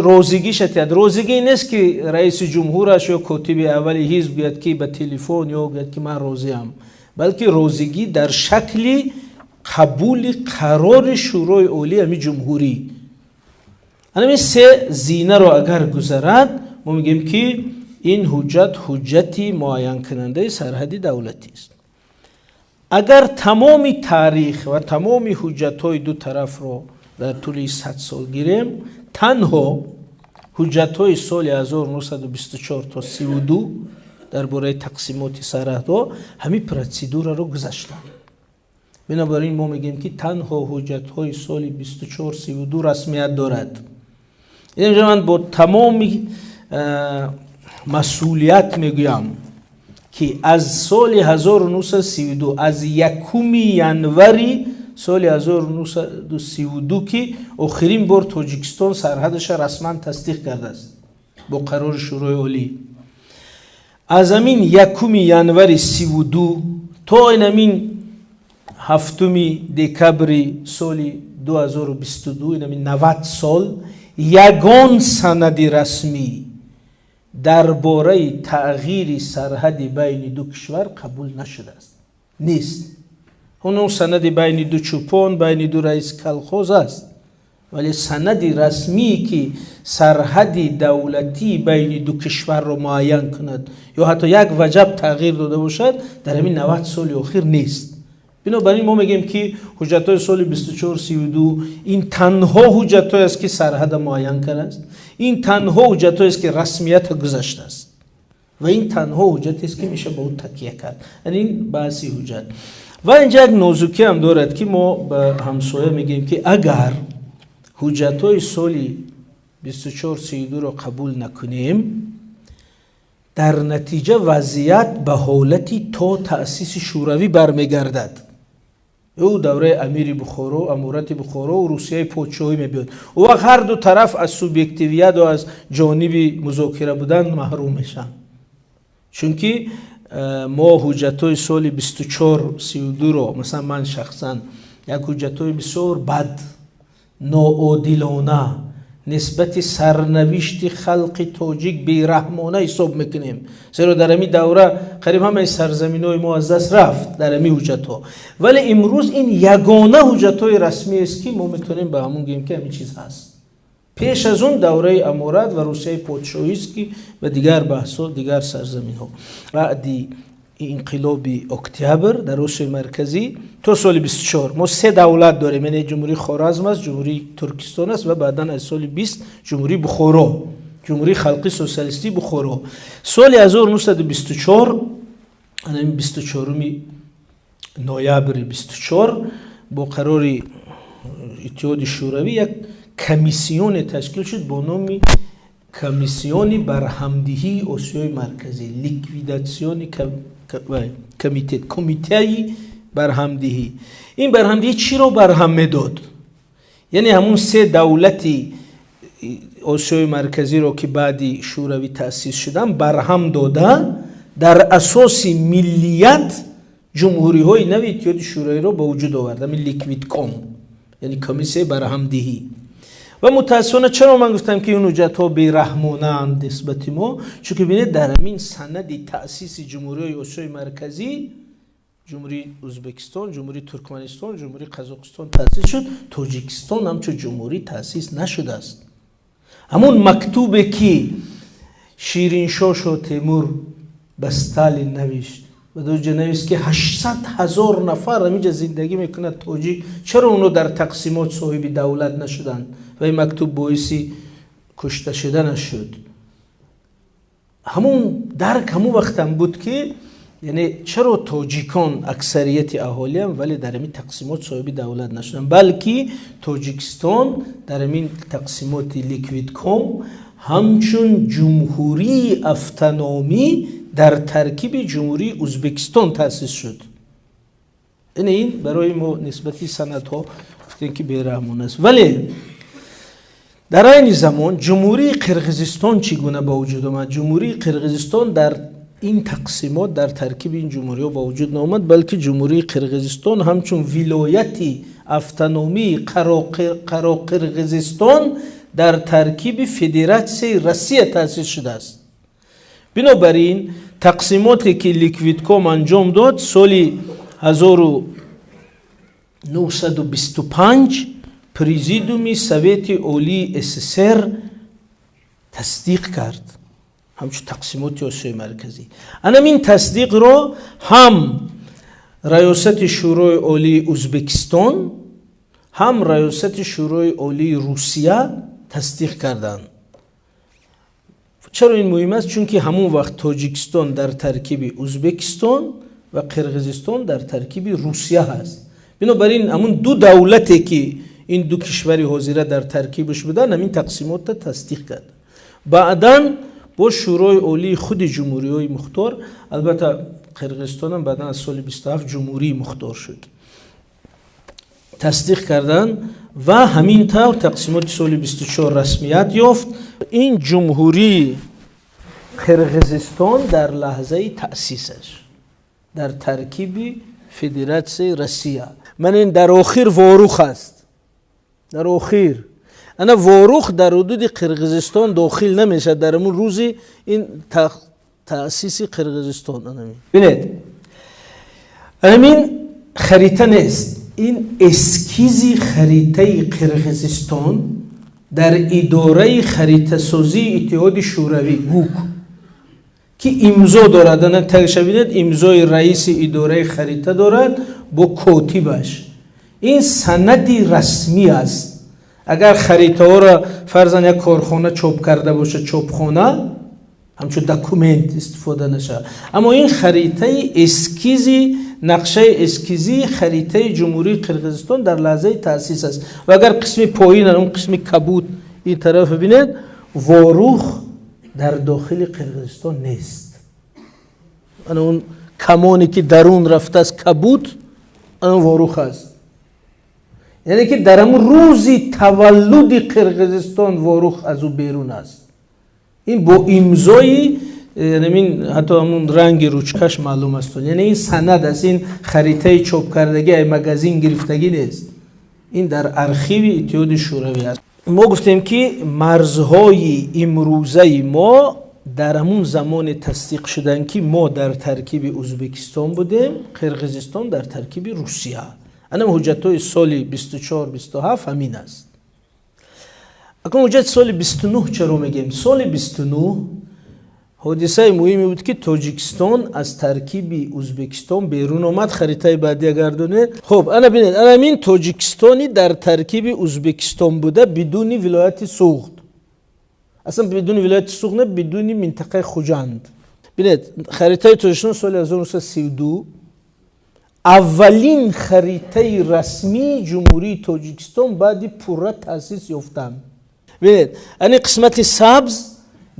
розигиша тиҳад. Розигӣ нест, ки раиси ҷумҳураш ё котиби аввали ҳизб гӯяд, ки ба телефон ё гӯяд, ки ман розиам, балки розигӣ дар шакли қабули қарори Шӯрои Олии ҳами ҷумҳурӣ. Ҳамин се зинаро агар гузарад, мо мегӯем, ки Ин ҳуҷҷат ҳуҷҷати муайянкунандаи сарҳади давлатӣ аст. Агар тамоми таърих ва тамоми ҳуҷҷатҳои ду тарафро дар тӯли 100 сол гирем, танҳо ҳуҷҷатҳои соли 1924 то 32 дар бораи тақсимоти сарҳадҳо ҳамин процедураро гузаштанд. Бинобар ин мо мегӯем, ки танҳо ҳуҷҷатҳои соли 24-32 расмият дорад. Инҷа ман бо тамоми масъулият мегӯям, ки аз соли 1932, аз 1 январи соли 1932, ки охирин бор Тоҷикистон сарҳадаша расман тасдиқ кардааст бо қарори Шӯрои Олӣ, аз ҳамин 1 январи 32 то инамин 7 декабри соли 2022, инамин 90 сол, ягон санади расмӣ дар бораи тағйири сарҳади байни ду кишвар қабул нашудааст, нест. Он санади байни ду чӯпон, байни ду раиси колхоз аст, вале санади расмие, ки сарҳади давлатии байни ду кишварро муайян кунад ё ҳатто як ваҷаб тағйир дода бошад, дар ҳамин 90 соли охир нест. Бинобар ин мо мегӯем, ки ҳуҷҷатҳои соли 24-32 ин танҳо ҳуҷҷатҳое аст, ки сарҳада муайян кардааст, ин танҳо ҳуҷҷатҳоест, ки расмията гузаштааст, ва ин танҳо ҳуҷҷатест, ки меша ба ӯ такя кард. Ин баҳси ҳуҷҷат. Ва инҷа як нозукӣ ҳам дорад, ки мо ба ҳамсоя мегӯем, ки агар ҳуҷҷатҳои соли 24-32-ро қабул накунем, дар натиҷа вазъият ба ҳолати то таъсиси Шӯравӣ бармегардад. Ӯ давраи амири Бухоро, аморати Бухоро, Русияи подшоҳӣ мебиёд. Ӯ вақт ҳар ду тараф аз субъективияту аз ҷониби музокира будан маҳрум мешаванд, чунки мо ҳуҷҷатҳои соли 24-32-ро, масалан, ман шахсан як ҳуҷҷатҳои бисёр бад, ноодилона, нисбати сарнавишти халқи тоҷик бераҳмона ҳисоб мекунем, зеро дар ҳамин давра қариб ҳамаи сарзаминҳои мо аз даст рафт дар ҳамин ҳуҷҷатҳо. Вале имрӯз ин ягона ҳуҷҷатҳои расмиест, ки мо метавонем ба ҳамон гӯем, ки ҳамин чиз ҳаст. Пеш аз он давраи аморат ва Русияи подшоҳист, ки ба дигар баҳсҳо, дигар сарзаминҳо. Баъди инқилоби Октябр дар Осиёи Марказӣ то соли 24 мо се давлат дорем, яъне Ҷумҳурии Хоразм аст, Ҷумҳурии Туркистон аст ва баъдан аз соли 20 Ҷумҳурии Бухоро, Ҷумҳурии Халқи Социалистии Бухоро. Соли 1924, 24 ноябри 24, бо қарори Иттиҳоди Шӯравӣ як комиссионе ташкил шуд бо номи Комиссиони барҳамдиҳии Осиёи Марказӣ, Ликвидационный комитет, Кумитаи барҳамдиҳӣ. Ин барҳамдиҳӣ чиро барҳам медод? Яъне ҳамун се давлати Осиёи Марказиро, ки баъди Шӯравӣ таъсис шуданд, барҳам дода, дар асоси миллият ҷумҳуриҳои нави Иттиҳоди Шӯравиро ба вуҷуд овард. Ҳамин Ликвидком, яъне комиссияи барҳамдиҳӣ. Ва мутаассифона, чаро ман гуфтам, ки ин ҳуҷҷатҳо бераҳмонаанд нисбати мо? Чунки бинед, дар ҳамин санади таъсиси ҷумҳуриҳои Осиёи Марказӣ Ҷумҳурии Ӯзбекистон, Ҷумҳурии Туркманистон, Ҷумҳурии Қазоқистон таъсис шуд, Тоҷикистон ҳамчун ҷумҳурӣ таъсис нашудааст. Ҳамун мактубе, ки Шириншоҳ Шотемур ба Сталин навишт ва дар навист, ки 800 000 нафар ҳаминҷа зиндагӣ мекунад тоҷик, чаро онҳо дар тақсимот соҳиби давлат нашуданд, ва ин мактуб боиси кушта шуданаш шуд. Ҳамун дарк ҳамун вақтам буд, ки яъне чаро тоҷикон аксарияти аҳолиам, вале дар ҳамин тақсимот соҳиби давлат нашуданд, балки Тоҷикистон дар ҳамин тақсимоти Ликвидком ҳамчун ҷумҳурии автономӣ дар таркиби Ҷумҳурии Ӯзбекистон таъсис шуд. Яъне ин барои мо нисбати санадҳо гуфтем, ки бераҳмон аст. Вале дар айни замон Ҷумҳурии Қирғизистон чӣ гуна ба вуҷуд омад? Ҷумҳурии Қирғизистон дар ин тақсимот дар таркиби ин ҷумҳуриҳо ба вуҷуд наомад, балки Ҷумҳурии Қирғизистон ҳамчун вилояти автономии Қароқирғизистон дар таркиби Федератсияи Россия таъсис шудааст. Бинобар ин тақсимоте, ки Ликвидком анҷом дод, соли 1925 Президиуми Совети Олии СССР тасдиқ кард. Ҳамчун тақсимоти Осиёи Марказӣ. Анам ин тасдиқро ҳам Раёсати Шӯрои Олии Ӯзбекистон, ҳам Раёсати Шӯрои Олии Русия тасдиқ карданд. Чаро ин муҳим аст? Чунки ҳамон вақт Тоҷикистон дар таркиби Ӯзбекистон ва Қирғизистон дар таркиби Русия ҳаст. Бинобар ин ҳамун ду давлате, ки ин ду кишвари ҳозира дар таркибаш буданд, ҳамин тақсимотро тасдиқ кард. Баъдан бо Шӯрои Олии худи ҷумҳуриҳои мухтор, албатта Қирғизистонам баъдан аз соли 27 ҷумҳурии мухтор шуд, тасдиқ карданд ва ҳамин тавр тақсимоти соли 24 расмият ёфт. Ин ҷумҳурии Қирғизистон дар лаҳзаи таъсисаш дар таркиби Федератсияи Россия. Ман ин дар охир Ворух аст, дар охир ана Ворух дар ҳудуди Қирғизистон дохил намешавад дар ҳамун рӯзи ин таъсиси Қирғизистон. Бинед, ҳамин харита нест, ин эскизи харитаи Қирғизистон дар идораи харитасозии Иттиҳоди Шӯравӣ, ГУК, ки имзо дорад. Ана таша бинед, имзои раиси идораи харита дорад бо котибаш. Ин санади расмӣ аст. Агар харитаҳоро фарзан як корхона чоп карда бошад, чопхона, ҳамчун документ истифода нашавад. Аммо ин харитаи эскизи, нақшаи эскизии харитаи ҷумҳурии Қирғизистон дар лаҳзаи таъсис аст. Ва агар қисми поин, он қисми кабуд ин тараф бинед, Ворух дар дохили Қирғизистон нест. Ана он камоне, ки дарун рафтааст, кабуд, ана Ворух аст. Яъне ки дар ҳамун рӯзи таваллуди Қирғизистон Ворух аз ӯ берун аст. Ин бо имзои ин, ҳатто ҳамун ранги ручкаш маълум аст. Яъне ин санад аст, ин харитаи чопкардагӣ, ай магазин гирифтагӣ нест, ин дар архиви Иттиҳоди Шӯравӣ аст. Мо гуфтем, ки марзҳои имрӯзаи мо дар ҳамун замоне тасдиқ шуданд, ки мо дар таркиби Ӯзбекистон будем, Қирғизистон дар таркиби Русия. Анам ҳуҷҷатҳои соли 24, 27 ҳамин аст. Акнун ҳуҷҷати соли 29 чаро мегӯем? Соли 29 ҳодисаи муҳиме буд, ки Тоҷикистон аз таркиби Ӯзбекистон берун омад. Харитаи баъдия гардонед. Хуб, ана бинед, ана ҳамин Тоҷикистони дар таркиби Ӯзбекистон буда, бидуни вилояти Суғд, аслан бидуни вилояти Суғд не, бидуни минтақаи Хуҷанд. Бинед, харитаи Тоҷикистон соли 1932, аввалин харитаи расмии Ҷумҳурии Тоҷикистон баъди пурра таъсис ёфтан. Бинед, ани қисмати сабз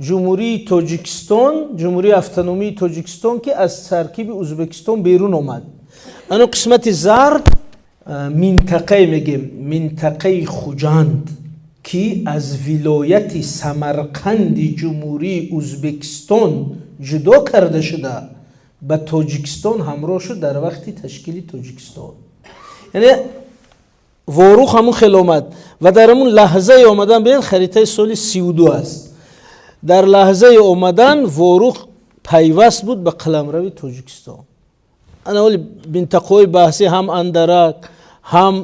Ҷумҳурии Тоҷикистон, Ҷумҳурии Автономии Тоҷикистон, ки аз таркиби Ӯзбекистон берун омад. Ано қисмати зард минтақае мегем, минтақаи Хуҷанд, ки аз вилояти Самарқанди Ҷумҳурии Ӯзбекистон ҷудо карда шуда, ба Тоҷикистон ҳамроҳ шуд дар вақти ташкили Тоҷикистон. Яъне Ворух ҳамун хел омад ва дар ҳамун лаҳзаи омадан, бинед, харитаи соли 32 аст, дар лаҳзаи омадан Ворух пайваст буд ба қаламрави Тоҷикистон. Ана ҳоли минтақаҳои баҳсӣ, ҳам Андарак, ҳам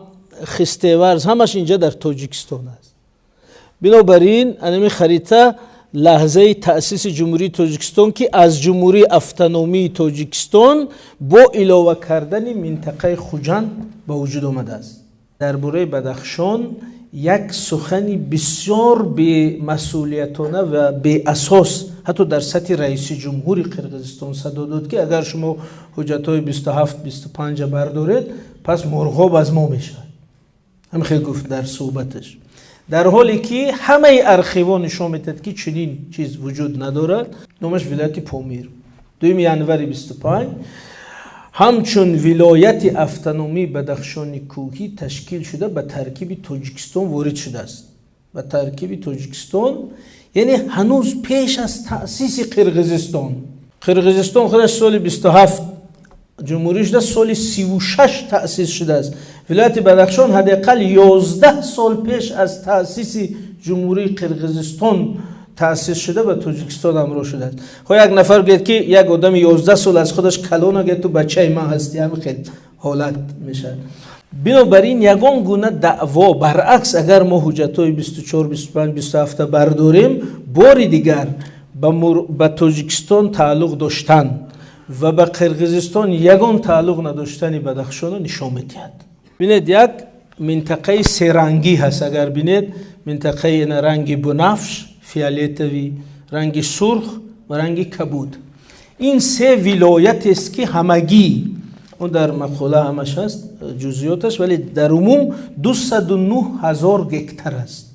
Хистеварз, ҳамаш инҷа дар Тоҷикистон аст. Бинобар ин анами харита лаҳзаи таъсиси Ҷумҳурии Тоҷикистон, ки аз Ҷумҳурии Автономии Тоҷикистон бо илова кардани минтақаи Хуҷанд ба вуҷуд омадааст. Дар бораи Бадахшон як сухани бисёр бемасъулиятона ва беасос ҳатто дар сатҳи раиси ҷумҳури Қирғизистон садо дод, ки агар шумо ҳуҷҷатҳои 27, 25 бардоред, пас Мурғоб аз мо мешавад. Ҳамин хел гуфт дар суҳбаташ, дар ҳоле ки ҳамаи архивҳо нишон медиҳад, ки чунин чиз вуҷуд надорад. Номаш вилояти Помир 2 январи 25 ҳамчун вилояти автономии Бадахшони Кӯҳӣ ташкил шуда, ба таркиби Тоҷикистон ворид шудааст. Ба таркиби Тоҷикистон, яъне ҳанӯз пеш аз таъсиси Қирғизистон. Қирғизистон худаш соли 27 ҷумҳурӣ шуда, соли 36 таъсис шудааст. Вилояти Бадахшон ҳадди ақал 11 сол пеш аз таъсиси Ҷумҳурии Қирғизистон таъсис шуда, ба Тоҷикистон ҳамроҳ шудааст. Хо як нафар гӯяд, ки як одами 11 сол аз худаш калона гӯяд, ту бачаи ман ҳастӣ, ҳамин хел ҳолат мешавад. Бинобар ин ягон гуна даъво, баръакс, агар мо ҳуҷҷатҳои 24, 25, 27 бардорем, бори дигар Ба Тоҷикистон тааллуқ доштан ва ба Қирғизистон ягон тааллуқ надоштани Бадахшонро нишон медиҳад. Бинед, як минтақаи серангӣ ҳаст. Агар бинед, минтақаи ранги бунафш, фиолетовый, ранги сурх ва ранги кабуд. Ин се вилоятест, ки ҳамагӣ он дар мақола ҳамаш ҳаст ҷузъиёташ, вале дар умум 209 ҳазор гектар аст,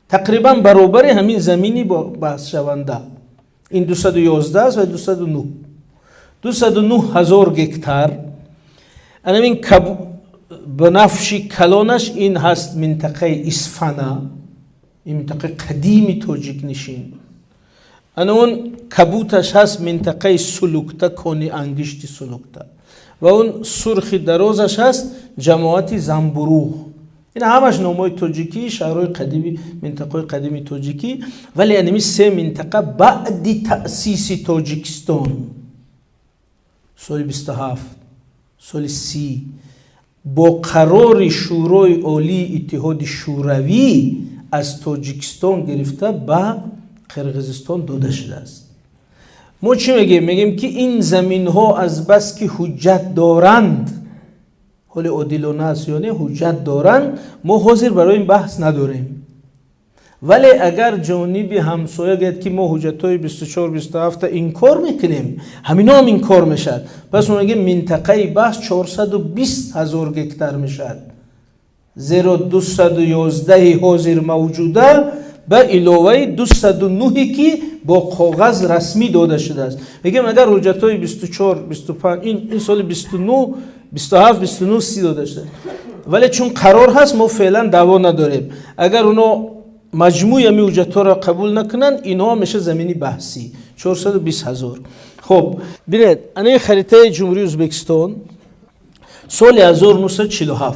тақрибан баробари ҳамин замини баҳсшаванда. Ин 211 аст ва 209, 209 ҳазор гектар. Анамин бунафши калонаш ин ҳаст минтақаи Исфана, ин минтақаи қадими тоҷикнишин. Ана он кабуташ ҳаст минтақаи Сулукта, кони ангишти Сулукта, ва он сурхи дарозаш ҳаст ҷамоати Замбуруғ. Ин ҳамаш номҳои тоҷикӣ, шаҳрҳои қадими, минтақаҳои қадими тоҷикӣ. Вале анами се минтақа баъди таъсиси Тоҷикистон соли 27, соли 30 бо қарори Шӯрои Олии Иттиҳоди Шӯравӣ аз Тоҷикистон гирифта ба Қирғизистон дода шудааст. Мо чӣ мегӯем? Мегӯем, ки ин заминҳо азбаски ҳуҷҷат доранд, ҳоли одилона аст ё не, ҳуҷҷат доранд, мо ҳозир барои ин баҳс надорем. Вале агар ҷониби ҳамсоя гӯяд, ки мо ҳуҷҷатҳои 24, 27 инкор мекунем, ҳамино ҳам инкор мешавад. Пас мо мегӯем, минтақаи баҳс 420 ҳазор гектар мешавад, зеро 211 ҳозир мавҷуда ба иловаи 209, ки бо коғаз расмӣ дода шудааст. Мегӯем, агар ҳуҷҷатҳои 24, 25, ин соли 29, 27, 29, 30 дода шудааст, вале чун қарор ҳаст, мо феълан даъво надорем. Агар оно маҷмӯи ҳамин ҳуҷҷатҳоро қабул накунанд, инҳо меша замини баҳсӣ, 420 ҳазор. Хуб, бинед, ана ин харитаи Ҷумҳурии Ӯзбекистон соли 1947.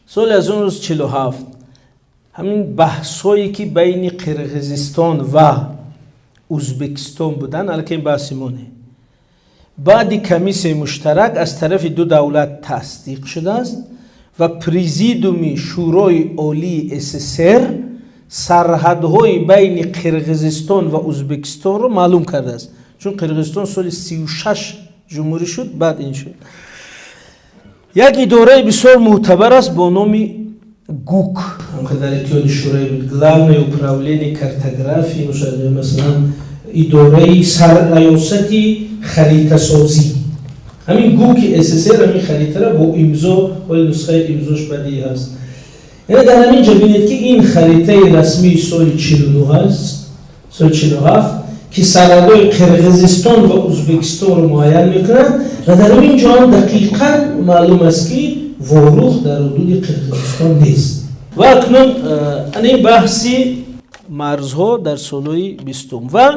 Соли 1947 ҳамин баҳсҳое, ки байни Қирғизистон ва Ӯзбекистон буданд, аллакай ин баҳси мо не, баъди комиссияи муштарак аз тарафи ду давлат тасдиқ шудааст ва Президиуми Шӯрои Олии СССР сарҳадҳои байни Қирғизистон ва Ӯзбекистонро маълум кардааст, чун Қирғизистон соли 36 ҷумҳурӣ шуд, баъд ин шуд. Як идораи бисёр мӯътабар аст бо номи ГУК, дар Иттиҳоди Шӯравӣ буд, Главное управление картографии, масалан, идораи сарраёсати харитасозӣ. Ҳамин ГУКи СССР ҳамин харитара бо имзо, ҳоли нусхаи имзош бадии ҳаст. Яъне дар ҳамин ҷо бинед, ки ин харитаи расмии соли 49 аст, соли 47, ки сарҳадҳои Қирғизистон ва Ӯзбекистонро муайян мекунад ва дар ҳамин ҷо ҳам дақиқан маълум аст, ки Ворух дар ҳудуди Қирғизистон нест. Ва акнун ана ин баҳси марзҳо дар солҳои бистум. Ва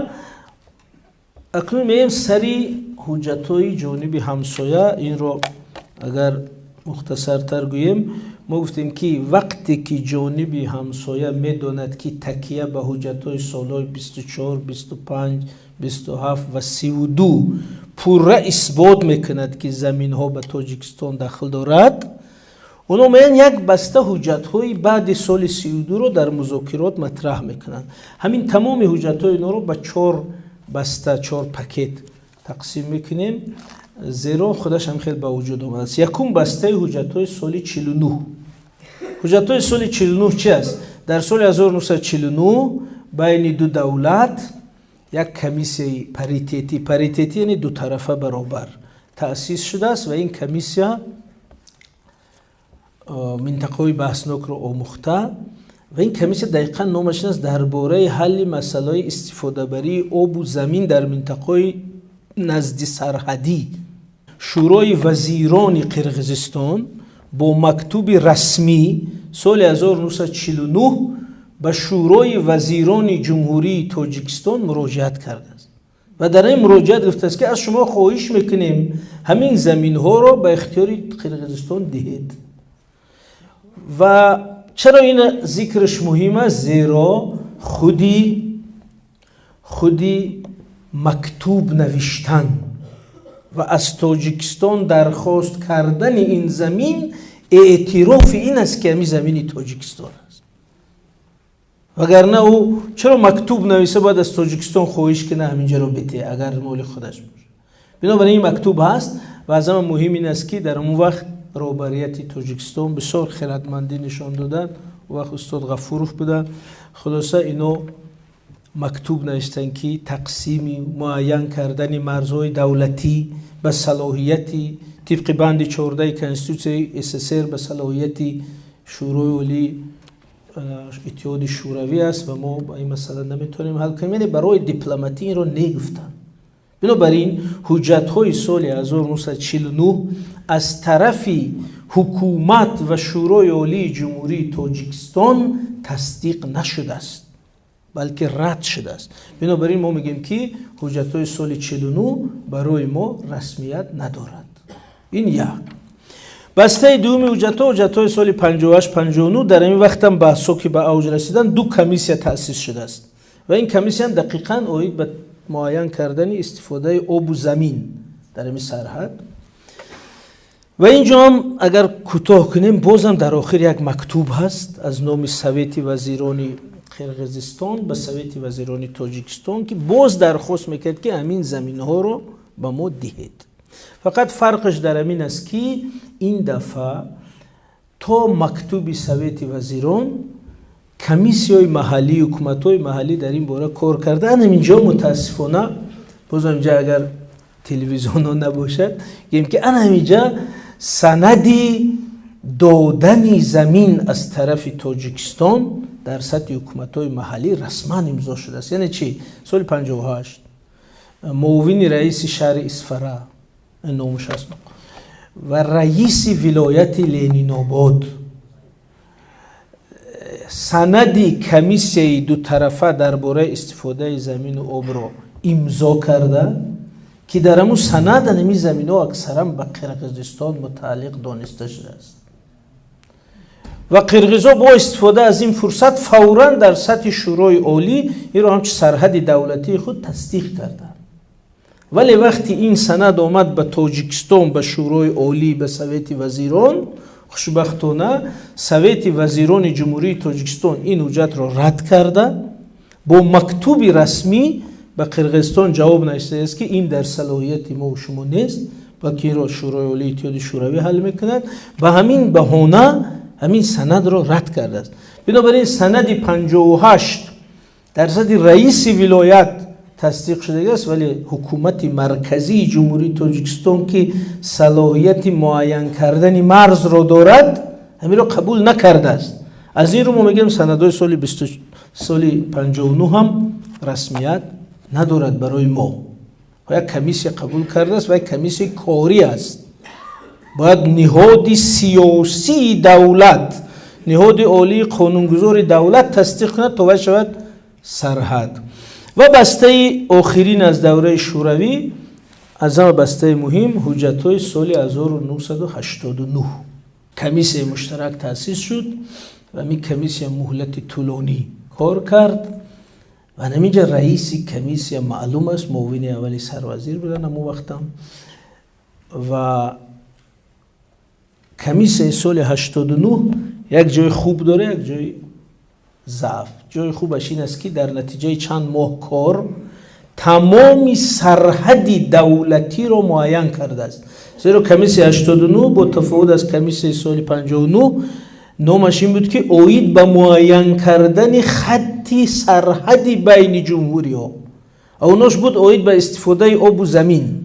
акнун меем сари ҳуҷҷатҳои ҷониби ҳамсоя. Инро агар мухтасартар гӯем, мо гуфтем, ки вақте ки ҷониби ҳамсоя медонад, ки такя ба ҳуҷҷатҳои солҳои 24, 25, 27 ва 32 пурра исбот мекунад, ки заминҳо ба Тоҷикистон дахл дорад, оно меянд, як баста ҳуҷҷатҳои баъди соли 32-ро дар музокирот матраҳ мекунанд. Ҳамин тамоми ҳуҷҷатҳои инҳоро ба чор баста, чор пакет тақсим мекунем, зеро худаш ҳам хел ба вуҷуд омадааст. Якум бастаи ҳуҷҷатҳои соли 49. Ҳуҷҷатҳои соли 49 чи аст? Дар соли 1949 байни ду давлат як комиссияи паритетӣ, паритетӣ яъне дутарафа баробар, таъсис шудааст ва ин комиссия минтақаҳои баҳснокро омӯхта ва ин комиссия дақиқан номаш ин аст: дар бораи ҳалли масъалаҳои истифодабарии обу замин дар минтақаҳои назди сарҳадӣ. Шӯрои вазирони Қирғизистон бо мактуби расмӣ соли 1949 ба Шӯрои вазирони Ҷумҳурии Тоҷикистон муроҷиат кардааст ва дар ин муроҷиат гуфтааст, ки аз шумо хоҳиш мекунем, ҳамин заминҳоро ба ихтиёри Қирғизистон диҳед. Ва чаро ин зикраш муҳим аст? Зеро худи мактуб навиштан ва аз Тоҷикистон дархост кардани ин замин эътирофи ин аст, ки ҳамин замини Тоҷикистон аст. Вагарна ӯ чаро мактуб нависа, бояд аз Тоҷикистон хоҳиш кунад, ҳаминҷаро бите, агар моли худаш бошад. Бинобар ин мактуб ҳаст ва аз ҳама муҳим ин аст, ки дар он вақт роҳбарияти Тоҷикистон бисёр хирадмандӣ нишон доданд. Он вақт устод Ғафуров буданд. Хулоса, ино мактуб навиштанд, ки тақсими муайян кардани марзҳои давлатӣ ба салоҳияти тибқи банди 14 Конститутсияи СССР ба салоҳияти Шӯрои Олии Иттиҳоди Шӯравӣ аст ва мо ба ин масъала наметавонем ҳал кунем. Яъне барои дипломатӣ инро негуфтанд. Бинобар ин ҳуҷҷатҳои соли 1949 аз тарафи ҳукумат ва Шӯрои Олии Ҷумҳурии Тоҷикистон тасдиқ нашудааст, балки рад шудааст. Бинобар ин мо мегӯем, ки ҳуҷҷатҳои соли 49 барои мо расмият надорад. Ин як. Бастаи дуюми ҳуҷҷатҳо, ҳуҷҷатҳои соли 58, 59. Дар ин вақтам баҳсҳо ки ба авҷ расиданд, ду комиссия таъсис шудааст ва ин комиссия дақиқан оид ба муайян кардани истифодаи обу замин дар ин сарҳад. Ва ин ҷо ҳам агар кӯтоҳ кунем, бозам дар охир як мактуб ҳаст аз номи Совети вазирони Қирғизистон ба Совети вазирони Тоҷикистон, ки боз дархост мекард, ки ҳамин заминҳоро ба мо диҳед. Фақат фарқаш дар ҳамин аст, ки ин дафъа то мактуби Совети вазирон комиссияҳои маҳаллӣ, ҳукуматҳои маҳаллӣ дар ин бора кор кардаанд. Ҳаминҷо мутаассифона, боз ҳаминҷа агар телевизионҳо набошад, гӯем, ки ана ҳаминҷа санади додани замин аз тарафи Тоҷикистон дар сатҳи ҳукуматҳои маҳаллӣ расман имзо шудааст. Яъне чӣ? Соли 58 муовини раиси шаҳри Исфара, номаш аст, ва раиси вилояти Ленинобод санади комиссияи дутарафа дар бораи истифодаи замину обро имзо карда, ки дар ҳамун санад ҳамин заминҳо аксаран ба Қирғизистон мутааллиқ дониста шудааст. Ва қирғизо бо истифода аз ин фурсат фавран дар сатҳи Шӯрои Олӣ инро ҳамчун сарҳади давлатии худ тасдиқ карданд. Вале вақти ин санад омад ба Тоҷикистон, ба Шӯрои Олӣ, ба Совети вазирон, хушбахтона Совети вазирони Ҷумҳурии Тоҷикистон ин ҳуҷҷатро рад карда, бо мактуби расмӣ ба Қирғизистон ҷавоб навиштааст, ки ин дар салоҳияти мо шумо нест, балки инро Шӯрои Олии Иттиҳоди Шӯравӣ ҳал мекунад. Ба ҳамин баҳона ҳамин санадро рад кардааст. Бинобар ин санади 58 дар сатҳи раиси вилоят тасдиқ шудагиаст, вале ҳукумати марказии Ҷумҳурии Тоҷикистон, ки салоҳияти муайян кардани марзро дорад, ҳаминро қабул накардааст. Аз ин рӯ мо мегӯем, санадҳои соли 59 ҳам расмият надорад барои мо. Як комиссия қабул кардааст ва як комиссияи корӣ аст. Бояд ниҳоди сиёсии давлат, ниҳоди олии қонунгузори давлат тасдиқ кунад, то вай шавад сарҳад. Ва бастаи охирин аз давраи Шӯравӣ, аз ҳама бастаи муҳим, ҳуҷҷатҳои соли 1989. Комиссияи муштарак таъсис шуд ва ҳамин комиссия муҳлати тӯлонӣ кор кард. Ва ҳаминҷа раиси комиссия маълум аст, муовини аввали сарвазир буданд ҳамон вақтам. Ва комиссияи соли 89 як ҷои хуб дора, як ҷои заъф. Ҷои хубаш ин аст, ки дар натиҷаи чанд моҳ кор тамоми сарҳади давлатиро муайян кардааст. Зеро комиссияи 89 бо тафовут аз комиссияи соли 59 номаш ин буд, ки оид ба муайян кардани хатти сарҳади байни ҷумҳуриҳо, а онош буд оид ба истифодаи обу замин.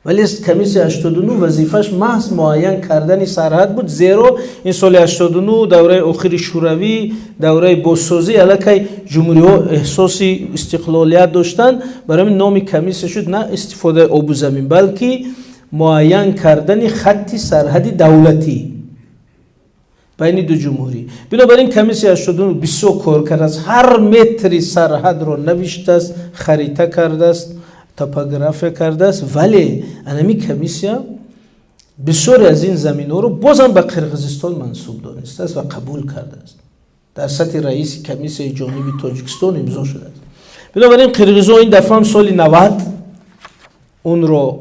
Вале комиссия 89 вазифааш маҳз муайян кардани сарҳад буд, зеро ин соли 89 давраи охири Шӯравӣ, давраи бозсозӣ, аллакай ҷумҳуриҳо эҳсоси истиқлолият доштанд. Барои ҳамин номи комиссия шуд на истифодаи обу замин, балки муайян кардани хатти сарҳади давлатӣ байни ду ҷумҳурӣ. Бинобар ин комиссия 89 бисёр кор кардааст, ҳар метри сарҳадро навиштааст, харита кардааст, топография кардааст. Вале анами комиссия бисёре аз ин заминҳоро бозам ба Қирғизистон мансуб донистааст ва қабул кардааст. Дар сатҳи раиси комиссияи ҷониби Тоҷикистон имзо шудааст. Бинобар ин қирғизо ин дафъаам соли 90 онро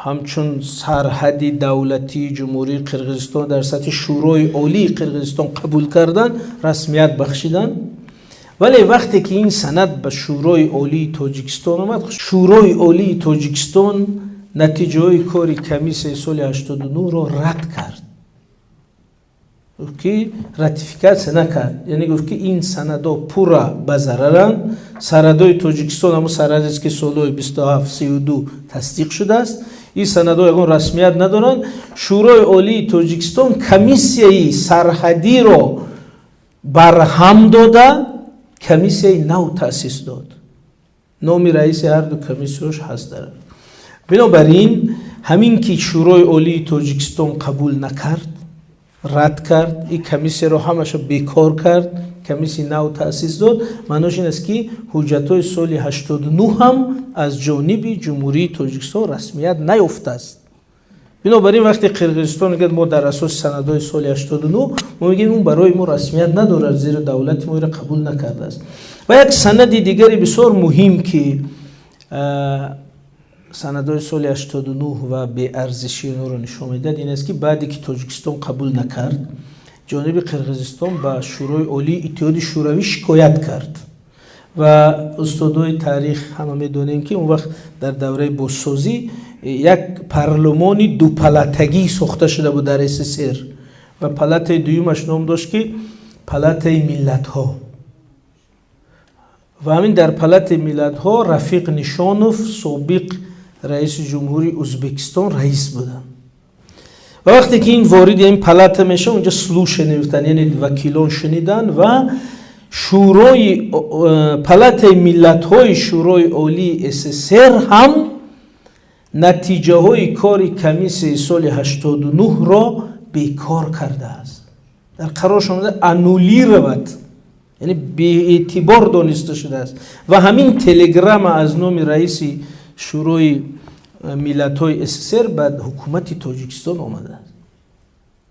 ҳамчун сарҳади давлатии Ҷумҳурии Қирғизистон дар сатҳи Шӯрои Олии Қирғизистон қабул карданд, расмият бахшиданд. Вале вақте ки ин санад ба Шӯрои Олии Тоҷикистон омад, Шӯрои Олии Тоҷикистон натиҷаҳои кори комиссияи соли 89-ро рад кард, гуфт ки ратификатсия накард, яъне гуфт ки ин санадҳо пурра ба зараранд. Сарҳадҳои Тоҷикистон ҳамун сарҳадест, ки солҳои 27, 32 тасдиқ шудааст. Ин санадҳо ягон расмият надоранд. Шӯрои Олии Тоҷикистон комиссияи сарҳадиро барҳам дода, комиссияи нав таъсис дод. Номи раиси ҳарду комиссияш ҳаст дар. Бинобар ин, ҳамин ки Шӯрои Олии Тоҷикистон қабул накард, рад кард, ин комиссияро ҳамаша бекор кард, комиссияи нав таъсис дод, маънош ин аст, ки ҳуҷҷатҳои соли 89 ҳам аз ҷониби Ҷумҳурии Тоҷикистон расмият наёфтааст. Бинобар ин, вақте Қирғизистон мегӯяд, мо дар асоси санадҳои соли 89, мо мегӯем, он барои мо расмият надорад, зеро давлати мо иро қабул накардааст. Ва як санади дигари бисёр муҳим, ки санадҳои соли 89 ва беарзишии онҳоро нишон медиҳад, ин аст, ки баъде ки Тоҷикистон қабул накард, ҷониби Қирғизистон ба Шӯрои Олии Иттиҳоди Шӯравӣ шикоят кард. Ва устодои таърих ҳама медонем, ки он вақт дар давраи бозсозӣ як парлумони дупалатагӣ сохта шуда буд дар СССР ва палатаи дуюмаш ном дошт, ки палатаи миллатҳо. Ва ҳамин дар палатаи миллатҳо Рафиқ Нишонов, собиқ раиси ҷумҳури Ӯзбекистон, раис буданд. Ва вақте ки ин вориди ин палата мешавад, унҷа слушание мефтанд, яъне вакилон шуниданд ва шӯрои палатаи миллатҳои Шӯрои Олии СССР ҳам натиҷаҳои кори комиссияи соли 89-ро бекор кардааст. Дар қарорш омада, аннулировать, яъне беэътибор дониста шудааст. Ва ҳамин телеграмма аз номи раиси Шӯрои миллатҳои СССР ба ҳукумати Тоҷикистон омадааст.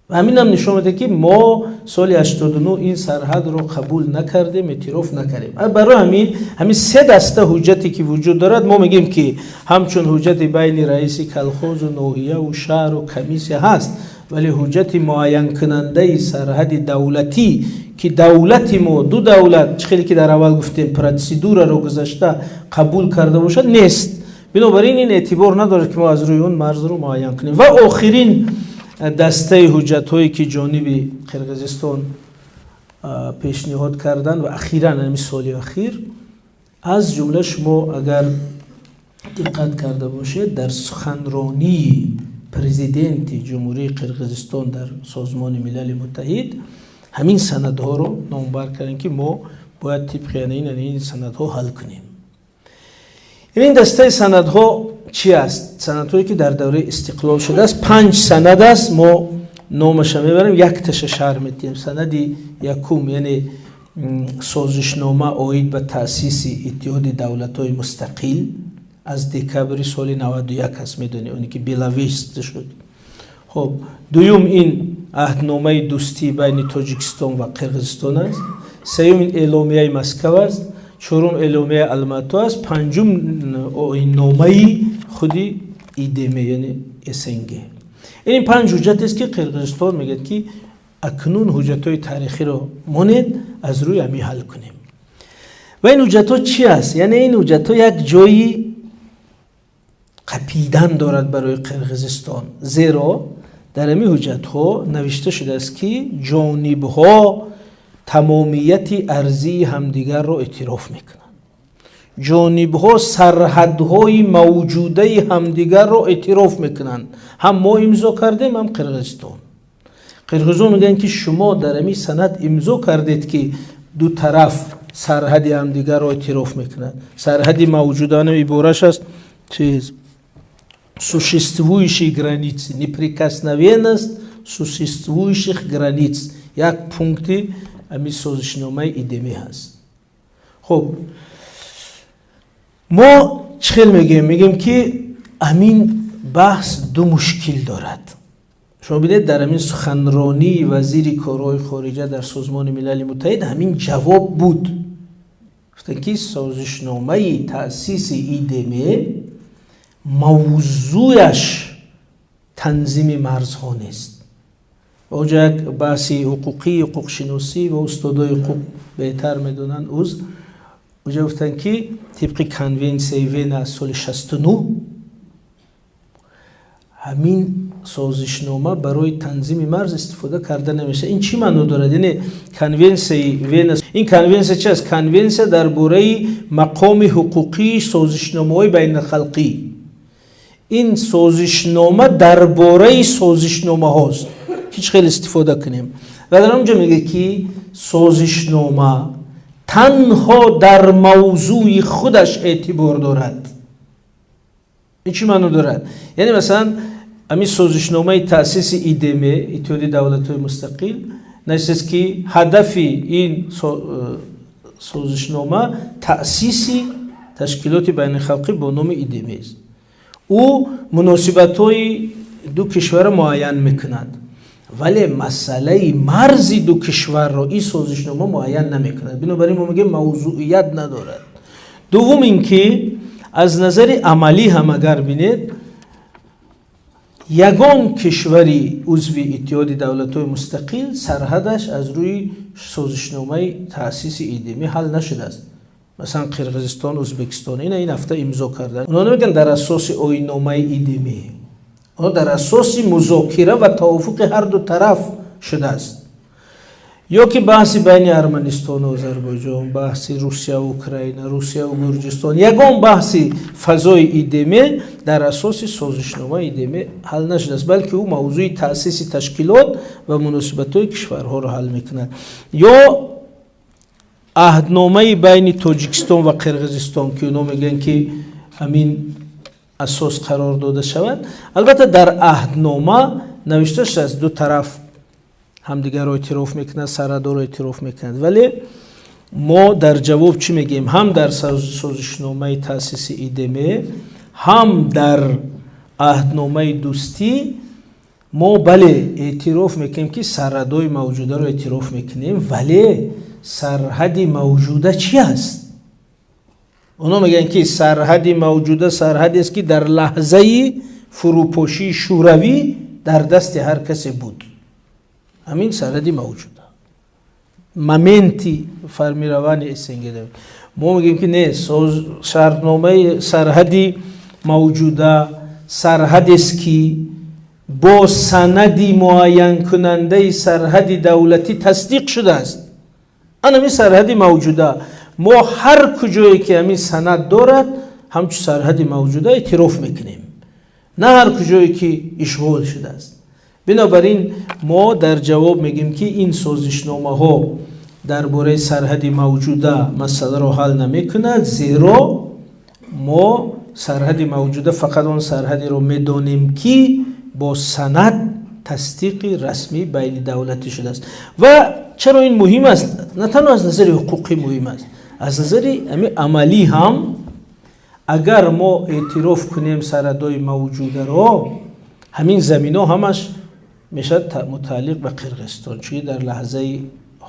Ва ҳаминам нишон медиҳад, ки мо соли 89 ин сарҳадро қабул накардем, эътироф накардем. Барои ҳамин се даста ҳуҷҷате, ки вуҷуд дорад, мо мегӯем, ки ҳамчун ҳуҷҷати байни раиси колхозу ноҳияву шаҳру комиссия ҳаст, вале ҳуҷҷати муайянкунандаи сарҳади давлатӣ, ки давлати мо, ду давлат, чӣ хеле ки дар аввал гуфтем, процедураро гузашта қабул карда бошад, нест. Бинобар ин, ин эътибор надорад, ки мо аз рӯи он марзро муайян кунем. Ва охирин дастаи ҳуҷҷатҳое, ки ҷониби Қирғизистон пешниҳод карданд ва ахиран ҳамин соли ахир, аз ҷумла шумо агар диққат карда бошед, дар суханронии президенти Ҷумҳурии Қирғизистон дар Созмони Милали Муттаҳид ҳамин санадҳоро номбар кардем, ки мо бояд тибқи ин санадҳо ҳал кунем. Ин дастаи санадҳо чи аст? Санадҳое, ки дар давраи истиқлол шудааст, панҷ санад аст. Мо номаша мебарем, якташа шарҳ медиҳем. Санади якум, яъне созишнома оид ба таъсиси Иттиҳоди Давлатҳои Мустақил аз декабри соли 91 аст, медонед, оне ки Беловежск шуд. Хоб, дуюм ин аҳдномаи дӯстӣ байни Тоҷикистон ва Қирғизистон аст. Сеюм ин эъломияи Москав аст. Чорум эъломияи Алмато аст. Панҷум оинномаи худи ИДМ, яъне СНГ. Ин панҷ ҳуҷҷатест, ки Қирғизистон мегӯяд, ки акнун ҳуҷҷатҳои таърихиро монед, аз рӯи ҳамин ҳал кунем. Ва ин ҳуҷҷатҳо чи аст? Яъне ин ҳуҷҷатҳо як ҷои қапидан дорад барои Қирғизистон, зеро дар ҳамин ҳуҷҷатҳо навишта шудааст, ки ҷонибҳо тамомияти арзии ҳамдигарро эътироф мекунанд, ҷонибҳо сарҳадҳои мавҷудаи ҳамдигарро эътироф мекунанд. Ҳам мо имзо кардем, ҳам Қирғизистон. Қирғизон мегӯянд, ки шумо дар ҳамин санад имзо кардед, ки ду тараф сарҳади ҳамдигарро эътироф мекунад, сарҳади мавҷуда. Ибораш аст чиз, существующие границы, неприкосновенность существующих границ, як пункти ҳамин созишномаи ИДМ ҳаст. Хуб, мо чӣ хел мегӯем? Мегӯем, ки ҳамин баҳс ду мушкил дорад. Шумо бинед, дар ҳамин суханронии вазири корҳои хориҷа дар Созмони Милали Муттаҳид ҳамин ҷавоб буд. Гуфтанд, ки созишномаи таъсиси ИДМ Мавзӯяш танзими марзҳо нест. Онҷо як баҳси ҳуқуқӣ, ҳуқуқшиносӣ ва устодои ҳуқуқ беҳтар медонанд. Уз онҷо гуфтанд, ки тибқи Конвенсияи Вена аз соли 69 ҳамин созишнома барои танзими марз истифода карда намешавад. Ин чӣ маъно дорад? Яъне Конвенсияи Вена, ин конвенсия чи аст? Конвенсия дар бораи мақоми ҳуқуқии созишномаҳои байналхалқӣ. Ин созишнома дар бораи созишномаҳост, ҳеҷ хел истифода кунем. Ва дар онҷо мегӯяд, ки созишнома танҳо дар мавзӯи худаш эътибор дорад. Ин чӣ маъно дорад? Яъне, масалан, ҳамин созишномаи таъсиси ИДМ, Иттиҳоди давлатҳои мустақил, навиштааст, ки ҳадафи ин созишнома таъсиси ташкилоти байналхалқӣ бо номи ИДМ аст. Ӯ муносибатҳои ду кишварро муайян мекунад, вале масъалаи марзи ду кишварро ин созишнома муайян намекунад. Бинобар ин мо мегӯем, мавзӯият надорад. Дуввум ин ки аз назари амалӣ ҳам агар бинед, ягон кишвари узви Иттиҳоди давлатҳои мустақил сарҳадаш аз рӯи созишномаи таъсиси ИДМ ҳал нашудааст. Масалан, Қирғизистон, Ӯзбекистон ина ин ҳафта имзо карданд. Онҳо намегӯянд дар асоси оинномаи ИДМ, онҳо дар асоси музокира ва тавофуқи ҳар ду тараф шудааст. Ё ки баҳси байни Арманистону Озарбойҷон, баҳси Русияу Украина, Русияу Гурҷистон, ягон баҳси фазои ИДМ дар асоси созишномаи ИДМ ҳал нашудааст, балки ӯ мавзӯи таъсиси ташкилот ва муносибатҳои кишварҳоро ҳал мекунад. Ё аҳдномаи байни Тоҷикистон ва Қирғизистон, ки онҳо мегӯянд, ки ҳамин асос қарор дода шавад. Албатта, дар аҳднома навишта шудааст, ду тараф ҳамдигарро эътироф мекунад, сарҳадҳоро эътироф мекунад. Вале мо дар ҷавоб чӣ мегӯем? Ҳам дар созишномаи таъсиси ИДМ, ҳам дар аҳдномаи дӯстӣ мо, бале, эътироф мекунем, ки сарҳадҳои мавҷударо эътироф мекунем, вале сарҳади мавҷуда чӣ аст? Онҳо мегӯянд, ки сарҳади мавҷуда сарҳадест, ки дар лаҳзаи фурӯпошии Шӯравӣ дар дасти ҳар касе буд. Ҳамин сарҳади мавҷуда, моменти формирования СНГ. Мо мегӯем, ки не, шартномаи сарҳади мавҷуда сарҳадест, ки бо санади муайянкунандаи сарҳади давлатӣ тасдиқ шудааст. Ҳамин сарҳади мавҷуда, мо ҳар куҷое ки ҳамин санад дорад, ҳамчун сарҳади мавҷуда эътироф мекунем, на ҳар куҷое ки ишғол шудааст. Бинобар ин мо дар ҷавоб мегӯем, ки ин созишномаҳо дар бораи сарҳади мавҷуда масъаларо ҳал намекунад, зеро мо сарҳади мавҷуда фақат он сарҳадеро медонем, ки бо санад тасдиқи расмии байнидавлатӣ шудааст. Ва чаро ин муҳим аст? На танҳо аз назари ҳуқуқӣ муҳим аст, аз назари ҳамин амалӣ ҳам. Агар мо эътироф кунем сарҳадҳои мавҷударо, ҳамин заминҳо ҳамаш мешавад мутааллиқ ба Қирғизистон, чунки дар лаҳзаи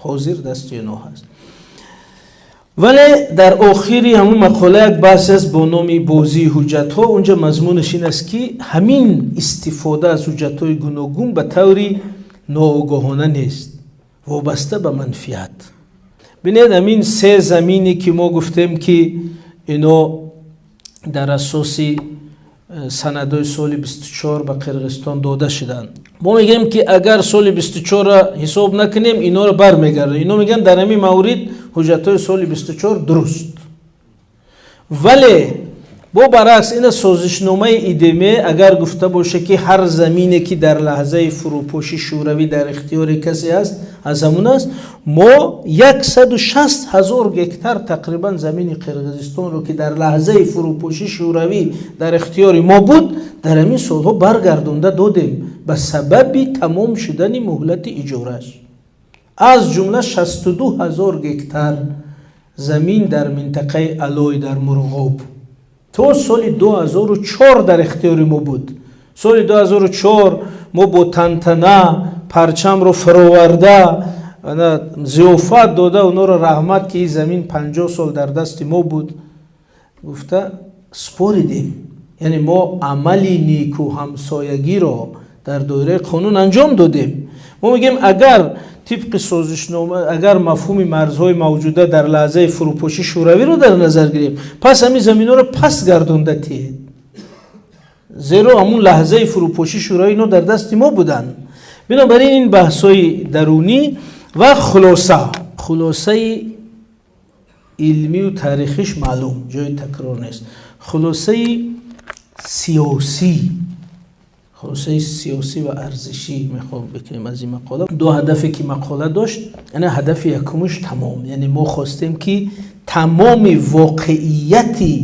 ҳозир дасти инҳо ҳаст. Вале дар охири ҳамун мақола як баҳсе аст бо номи бозии ҳуҷҷатҳо. Унҷа мазмунаш ин аст, ки ҳамин истифода аз ҳуҷҷатҳои гуногун ба таври ноогоҳона нест, вобаста ба манфиат. Бинед, ҳамин се замине, ки мо гуфтем, ки ино дар асоси санадҳои соли 24 ба Қирғизистон дода шуданд, мо мегӯем, ки агар соли 24-ро ҳисоб накунем, инҳоро бармегардонем. Ино мегӯянд, дар ҳамин маврид ҳуҷҷатҳои соли 24 дуруст. Вале бо баръакс, ина созишномаи ИДМ агар гуфта боша, ки ҳар замине, ки дар лаҳзаи фурӯпоши Шӯравӣ дар ихтиёри касе аст, аз ҳамун аст, мо 160 ҳазор гектар тақрибан замини Қирғизистонро, ки дар лаҳзаи фурӯпоши Шӯравӣ дар ихтиёри мо буд, дар ҳамин солҳо баргардонда додем ба сабаби тамом шудани муҳлати иҷораш. Аз ҷумла 62 ҳазор гектар замин дар минтақаи Алой, дар Мурғоб, то соли 2004 дар ихтиёри мо буд. Соли 2004 мо бо тантана парчамро фароварда, зиёфат дода, онҳоро раҳмат, ки ин замин 50 сол дар дасти мо буд, гуфта споридем. Яъне мо амали неку ҳамсоягиро дар доираи қонун анҷом додем. Мо мегӯем, агар тибқи созишнома, агар мафҳуми марзҳои мавҷуда дар лаҳзаи фурӯпошии Шӯравиро дар назар гирем, пас ҳамин заминҳоро пас гардонда тиҳед, зеро ҳамун лаҳзаи фурӯпошии Шӯравӣ ино дар дасти мо буданд. Бинобар ин, ин баҳсҳои дарунӣ ва хулосаи илмию таърихиш маълум, ҷои такрор нест. Хулосаи сиёсӣ ва арзишӣ мехоҳам бикунем аз ин мақола. Ду ҳадафе ки мақола дошт, яъне ҳадафи якумаш тамом, яъне мо хостем, ки тамоми воқеияти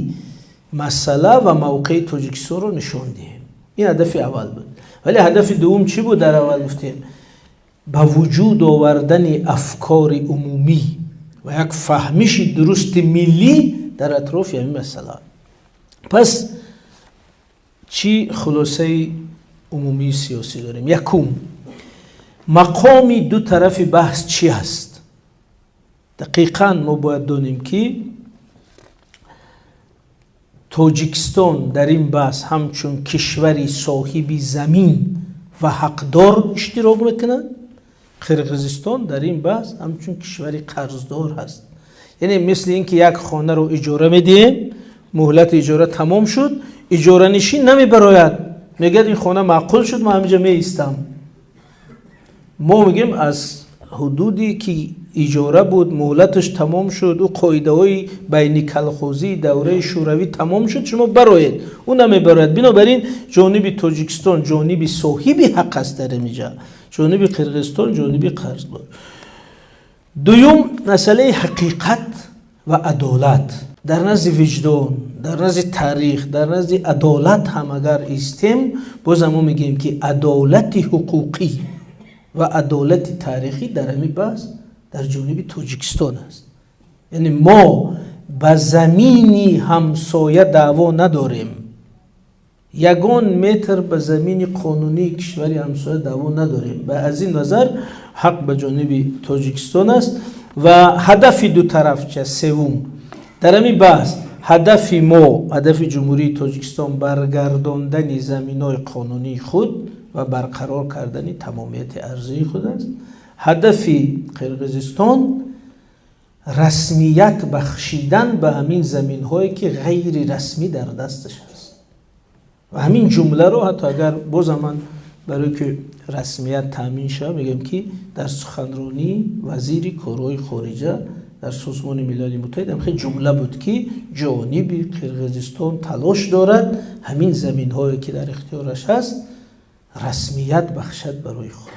масъала ва мавқеи Тоҷикистонро нишон диҳем. Ин ҳадафи аввал буд. Вале ҳадафи дуввум чӣ буд? Дар аввал гуфтем, ба вуҷуд овардани афкори умумӣ ва як фаҳмиши дурусти миллӣ дар атрофи ҳамин масъала. Пас чӣ хулосаи умумии сиёсӣ дорем? Якум, мақоми ду тарафи баҳс чӣ аст? Дақиқан мо бояд донем, ки Тоҷикистон дар ин баҳс ҳамчун кишвари соҳиби замин ва ҳақдор иштирок мекунад, Қирғизистон дар ин баҳс ҳамчун кишвари қарздор ҳаст. Яъне мисли ин ки як хонаро иҷора медиҳем, муҳлати иҷора тамом шуд, иҷоранишин намебарояд, мегӯяд: «Ин хона маъқул шуд, ман ҳаминҷа меистам». Мо мегӯем, аз ҳудуде ки иҷора буд, муҳлаташ тамом шуд, ӯ қоидаҳои байни колхозии давраи Шӯравӣ тамом шуд, шумо бароед. Ӯ намебарояд. Бинобар ин, ҷониби Тоҷикистон ҷониби соҳиби ҳақ аст дар инҷа, ҷониби Қирғизистон ҷониби қарздор. Дуюм, масъалаи ҳақиқат ва адолат. Дар назди виҷдон, дар назди таърих, дар назди адолат ҳам агар истем, бозам мо мегӯем, ки адолати ҳуқуқӣ ва адолати таърихӣ дар ҳамин баҳс дар ҷониби Тоҷикистон аст. Яъне мо ба замини ҳамсоя даъво надорем, ягон метр ба замини қонунии кишвари ҳамсоя даъво надорем. Ба аз ин назар ҳақ ба ҷониби Тоҷикистон аст. Ва ҳадафи ду тараф чи? Севум, дар ҳамин баҳс ҳадафи мо, ҳадафи Ҷумҳурии Тоҷикистон баргардондани заминҳои қонунии худ ва барқарор кардани тамомияти арзии худ аст. Ҳадафи Қирғизистон расмият бахшидан ба ҳамин заминҳое, ки ғайри расмӣ дар дасташ аст. Ва ҳамин ҷумларо ҳатто агар бозам ман барое ки расмият таъмин шавад мегӯям, ки дар суханронии вазири корҳои хориҷа дар Созмони Милали Муттаҳид ҳам хеле ҷумла буд, ки ҷониби Қирғизистон талош дорад ҳамин заминҳое, ки дар ихтиёраш ҳаст, расмият бахшад барои худ.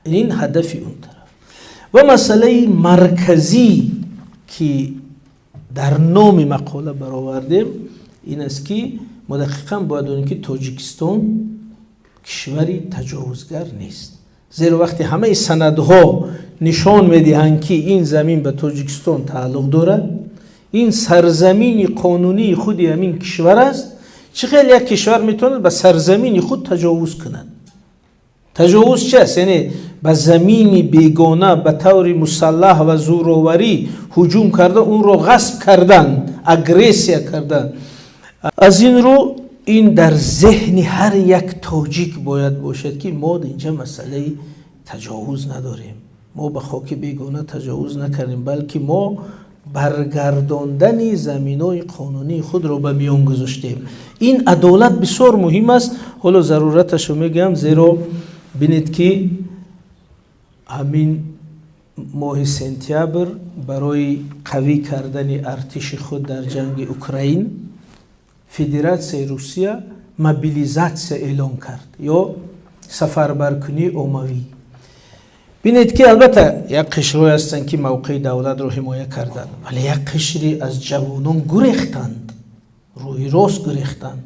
Ин ҳадафи он тараф. Ва масъалаи марказӣ, ки дар номи мақола баровардем, ин аст, ки мо дақиқан бояд донем, ки Тоҷикистон кишвари таҷовузгар нест, зеро вақте ҳамаи санадҳо нишон медиҳанд, ки ин замин ба Тоҷикистон тааллуқ дорад, ин сарзамини қонунии худи ҳамин кишвар аст, чӣ хел як кишвар метавонад ба сарзамини худ таҷовуз кунад? Таҷовуз чи аст? Яъне ба замини бегона ба таври мусаллаҳ ва зӯроварӣ ҳуҷум карда, онро ғасб кардан, агрессия кардан. Аз ин рӯ, ин дар зеҳни ҳар як тоҷик бояд бошад, ки мо инҷа масъалаи таҷовуз надорем, мо ба хоки бегона таҷовуз накардем, балки мо баргардондани заминҳои қонунии худро ба миён гузоштем. Ин адолат бисёр муҳим аст. Ҳоло зарураташро мегӯям, зеро бинед, ки ҳамин моҳи сентябр барои қавӣ кардани артиши худ дар ҷанги Украин Федератсияи Русия мобилизатсия эълон кард ё сафарбаркунии оммавӣ. Бинед, ки албатта як қишрҳое ҳастанд, ки мавқеи давлатро ҳимоя карданд, вале як қишри аз ҷавонон гурехтанд, рӯи рост гурехтанд.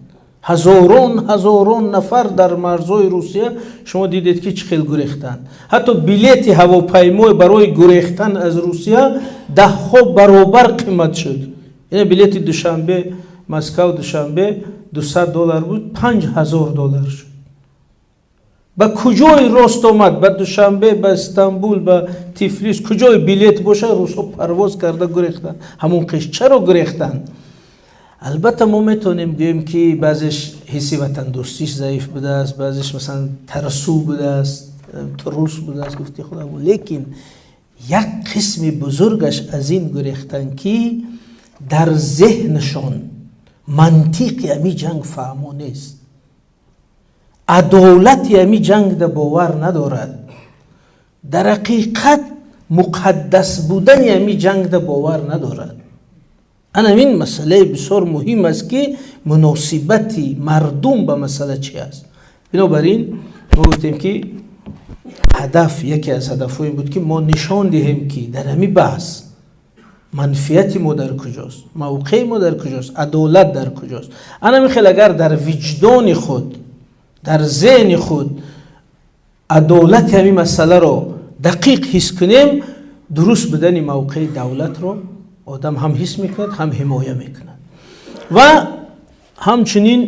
Ҳазорон ҳазорон нафар дар марзҳои Русия шумо дидед, ки чӣ хел гурехтанд. Ҳатто билети ҳавопаймой барои гурехтан аз Русия даҳҳо баробар қимат шуд. Ина билети Душанбе Москав, Душанбе 200 доллар буд, 5000 доллар шуд. Ба куҷои рост омад, ба Душанбе, ба Истанбул, ба Тифлис, куҷои билет бошад, русҳо парвоз карда гурехтанд. Ҳамон қиш чаро гурехтанд? Албатта, мо метавонем гӯем, ки баъзеш ҳисси ватандӯстиш заиф будааст, баъзеш, масалан, тарсу будааст, трус будааст, гуфти худам. Лекин як қисми бузургаш аз ин гурехтанд, ки дар зеҳнашон мантиқи ами ҷанг фаҳмо нест, адолати ами ҷангда бовар надорад, дар ҳақиқат муқаддас будани ами ҷангда бовар надорад. Ана ин масъалаи бисёр муҳим аст, ки муносибати мардум ба масъала чи аст. Бинобар ин мо гуфтем, ки ҳадаф, яке аз ҳадафҳое буд, ки мо нишон диҳем, ки дар ҳами баҳс манфиати мо дар куҷост, мавқеи мо дар куҷост, адолат дар куҷост. Ана хел агар дар виҷдони худ, дар зеҳни худ адолати ҳамин масъаларо дақиқ ҳис кунем, дуруст будани мавқеи давлатро одам ҳам ҳис мекунад, ҳам ҳимоя мекунад. Ва ҳамчунин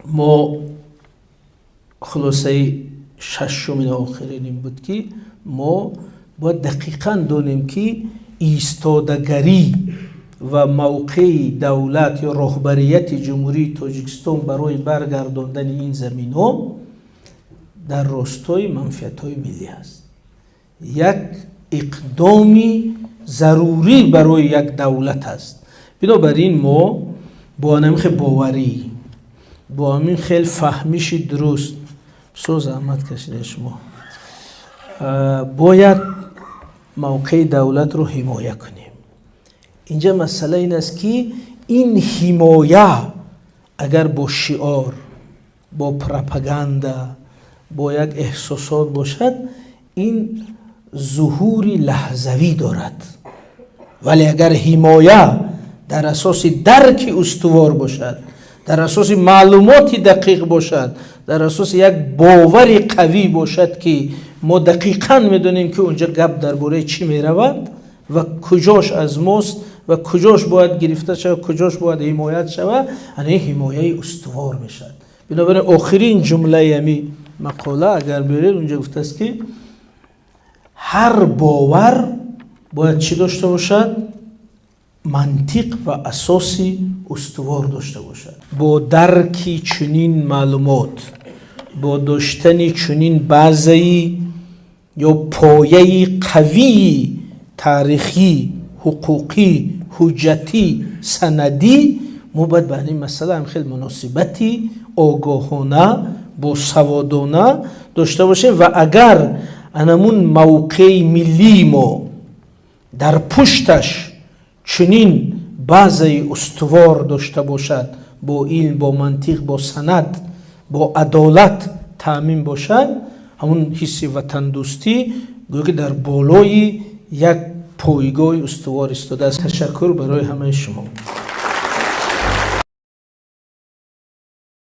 мо хулосаи шашумин, охирин ин буд, ки мо бояд дақиқан донем, ки истодагарӣ ва мавқеи давлат ё роҳбарияти Ҷумҳурии Тоҷикистон барои баргардондани ин заминҳо дар ростои манфиатҳои миллӣ аст, як иқдоми зарурӣ барои як давлат аст. Бинобар ин мо бо ҳамин хел боварӣ, бо ҳамин хел фаҳмиши дуруст, бисёр заҳмат кашида шумо, бояд мавқеи давлатро ҳимоя кунем. Инҷа масъала ин аст, ки ин ҳимоя агар бо шиор, бо пропаганда, бо як эҳсосот бошад, ин зуҳури лаҳзавӣ дорад. Вале агар ҳимоя дар асоси дарки устувор бошад, дар асоси маълумоти дақиқ бошад, дар асоси як бовари қавӣ бошад, ки мо дақиқан медонем, ки унҷа гап дар бораи чӣ меравад ва куҷош аз мост ва куҷош бояд гирифта шавад, куҷош бояд ҳимоят шавад, ана ин ҳимояи устувор мешавад. Бинобар ин охирин ҷумлаи ами мақола агар биёред, унҷа гуфтааст, ки ҳар бовар бояд чӣ дошта бошад? Мантиқ ва асоси устувор дошта бошад. Бо дарки чунин маълумот, бо доштани чунин базаи ё пояи қавии таърихӣ, ҳуқуқӣ, ҳуҷҷатӣ, санадӣ, мо бояд ба ин масъала ҳам хеле муносибати огоҳона, босаводона дошта бошем. Ва агар анамун мавқеи миллии мо дар пушташ чунин базаи устувор дошта бошад, бо илм, бо мантиқ, бо санад, бо адолат таъмин бошад, ҳамун ҳисси ватандӯстӣ гӯё ки дар болои як пойгоҳи устувор истодааст. Ташаккур барои ҳамаи шумо.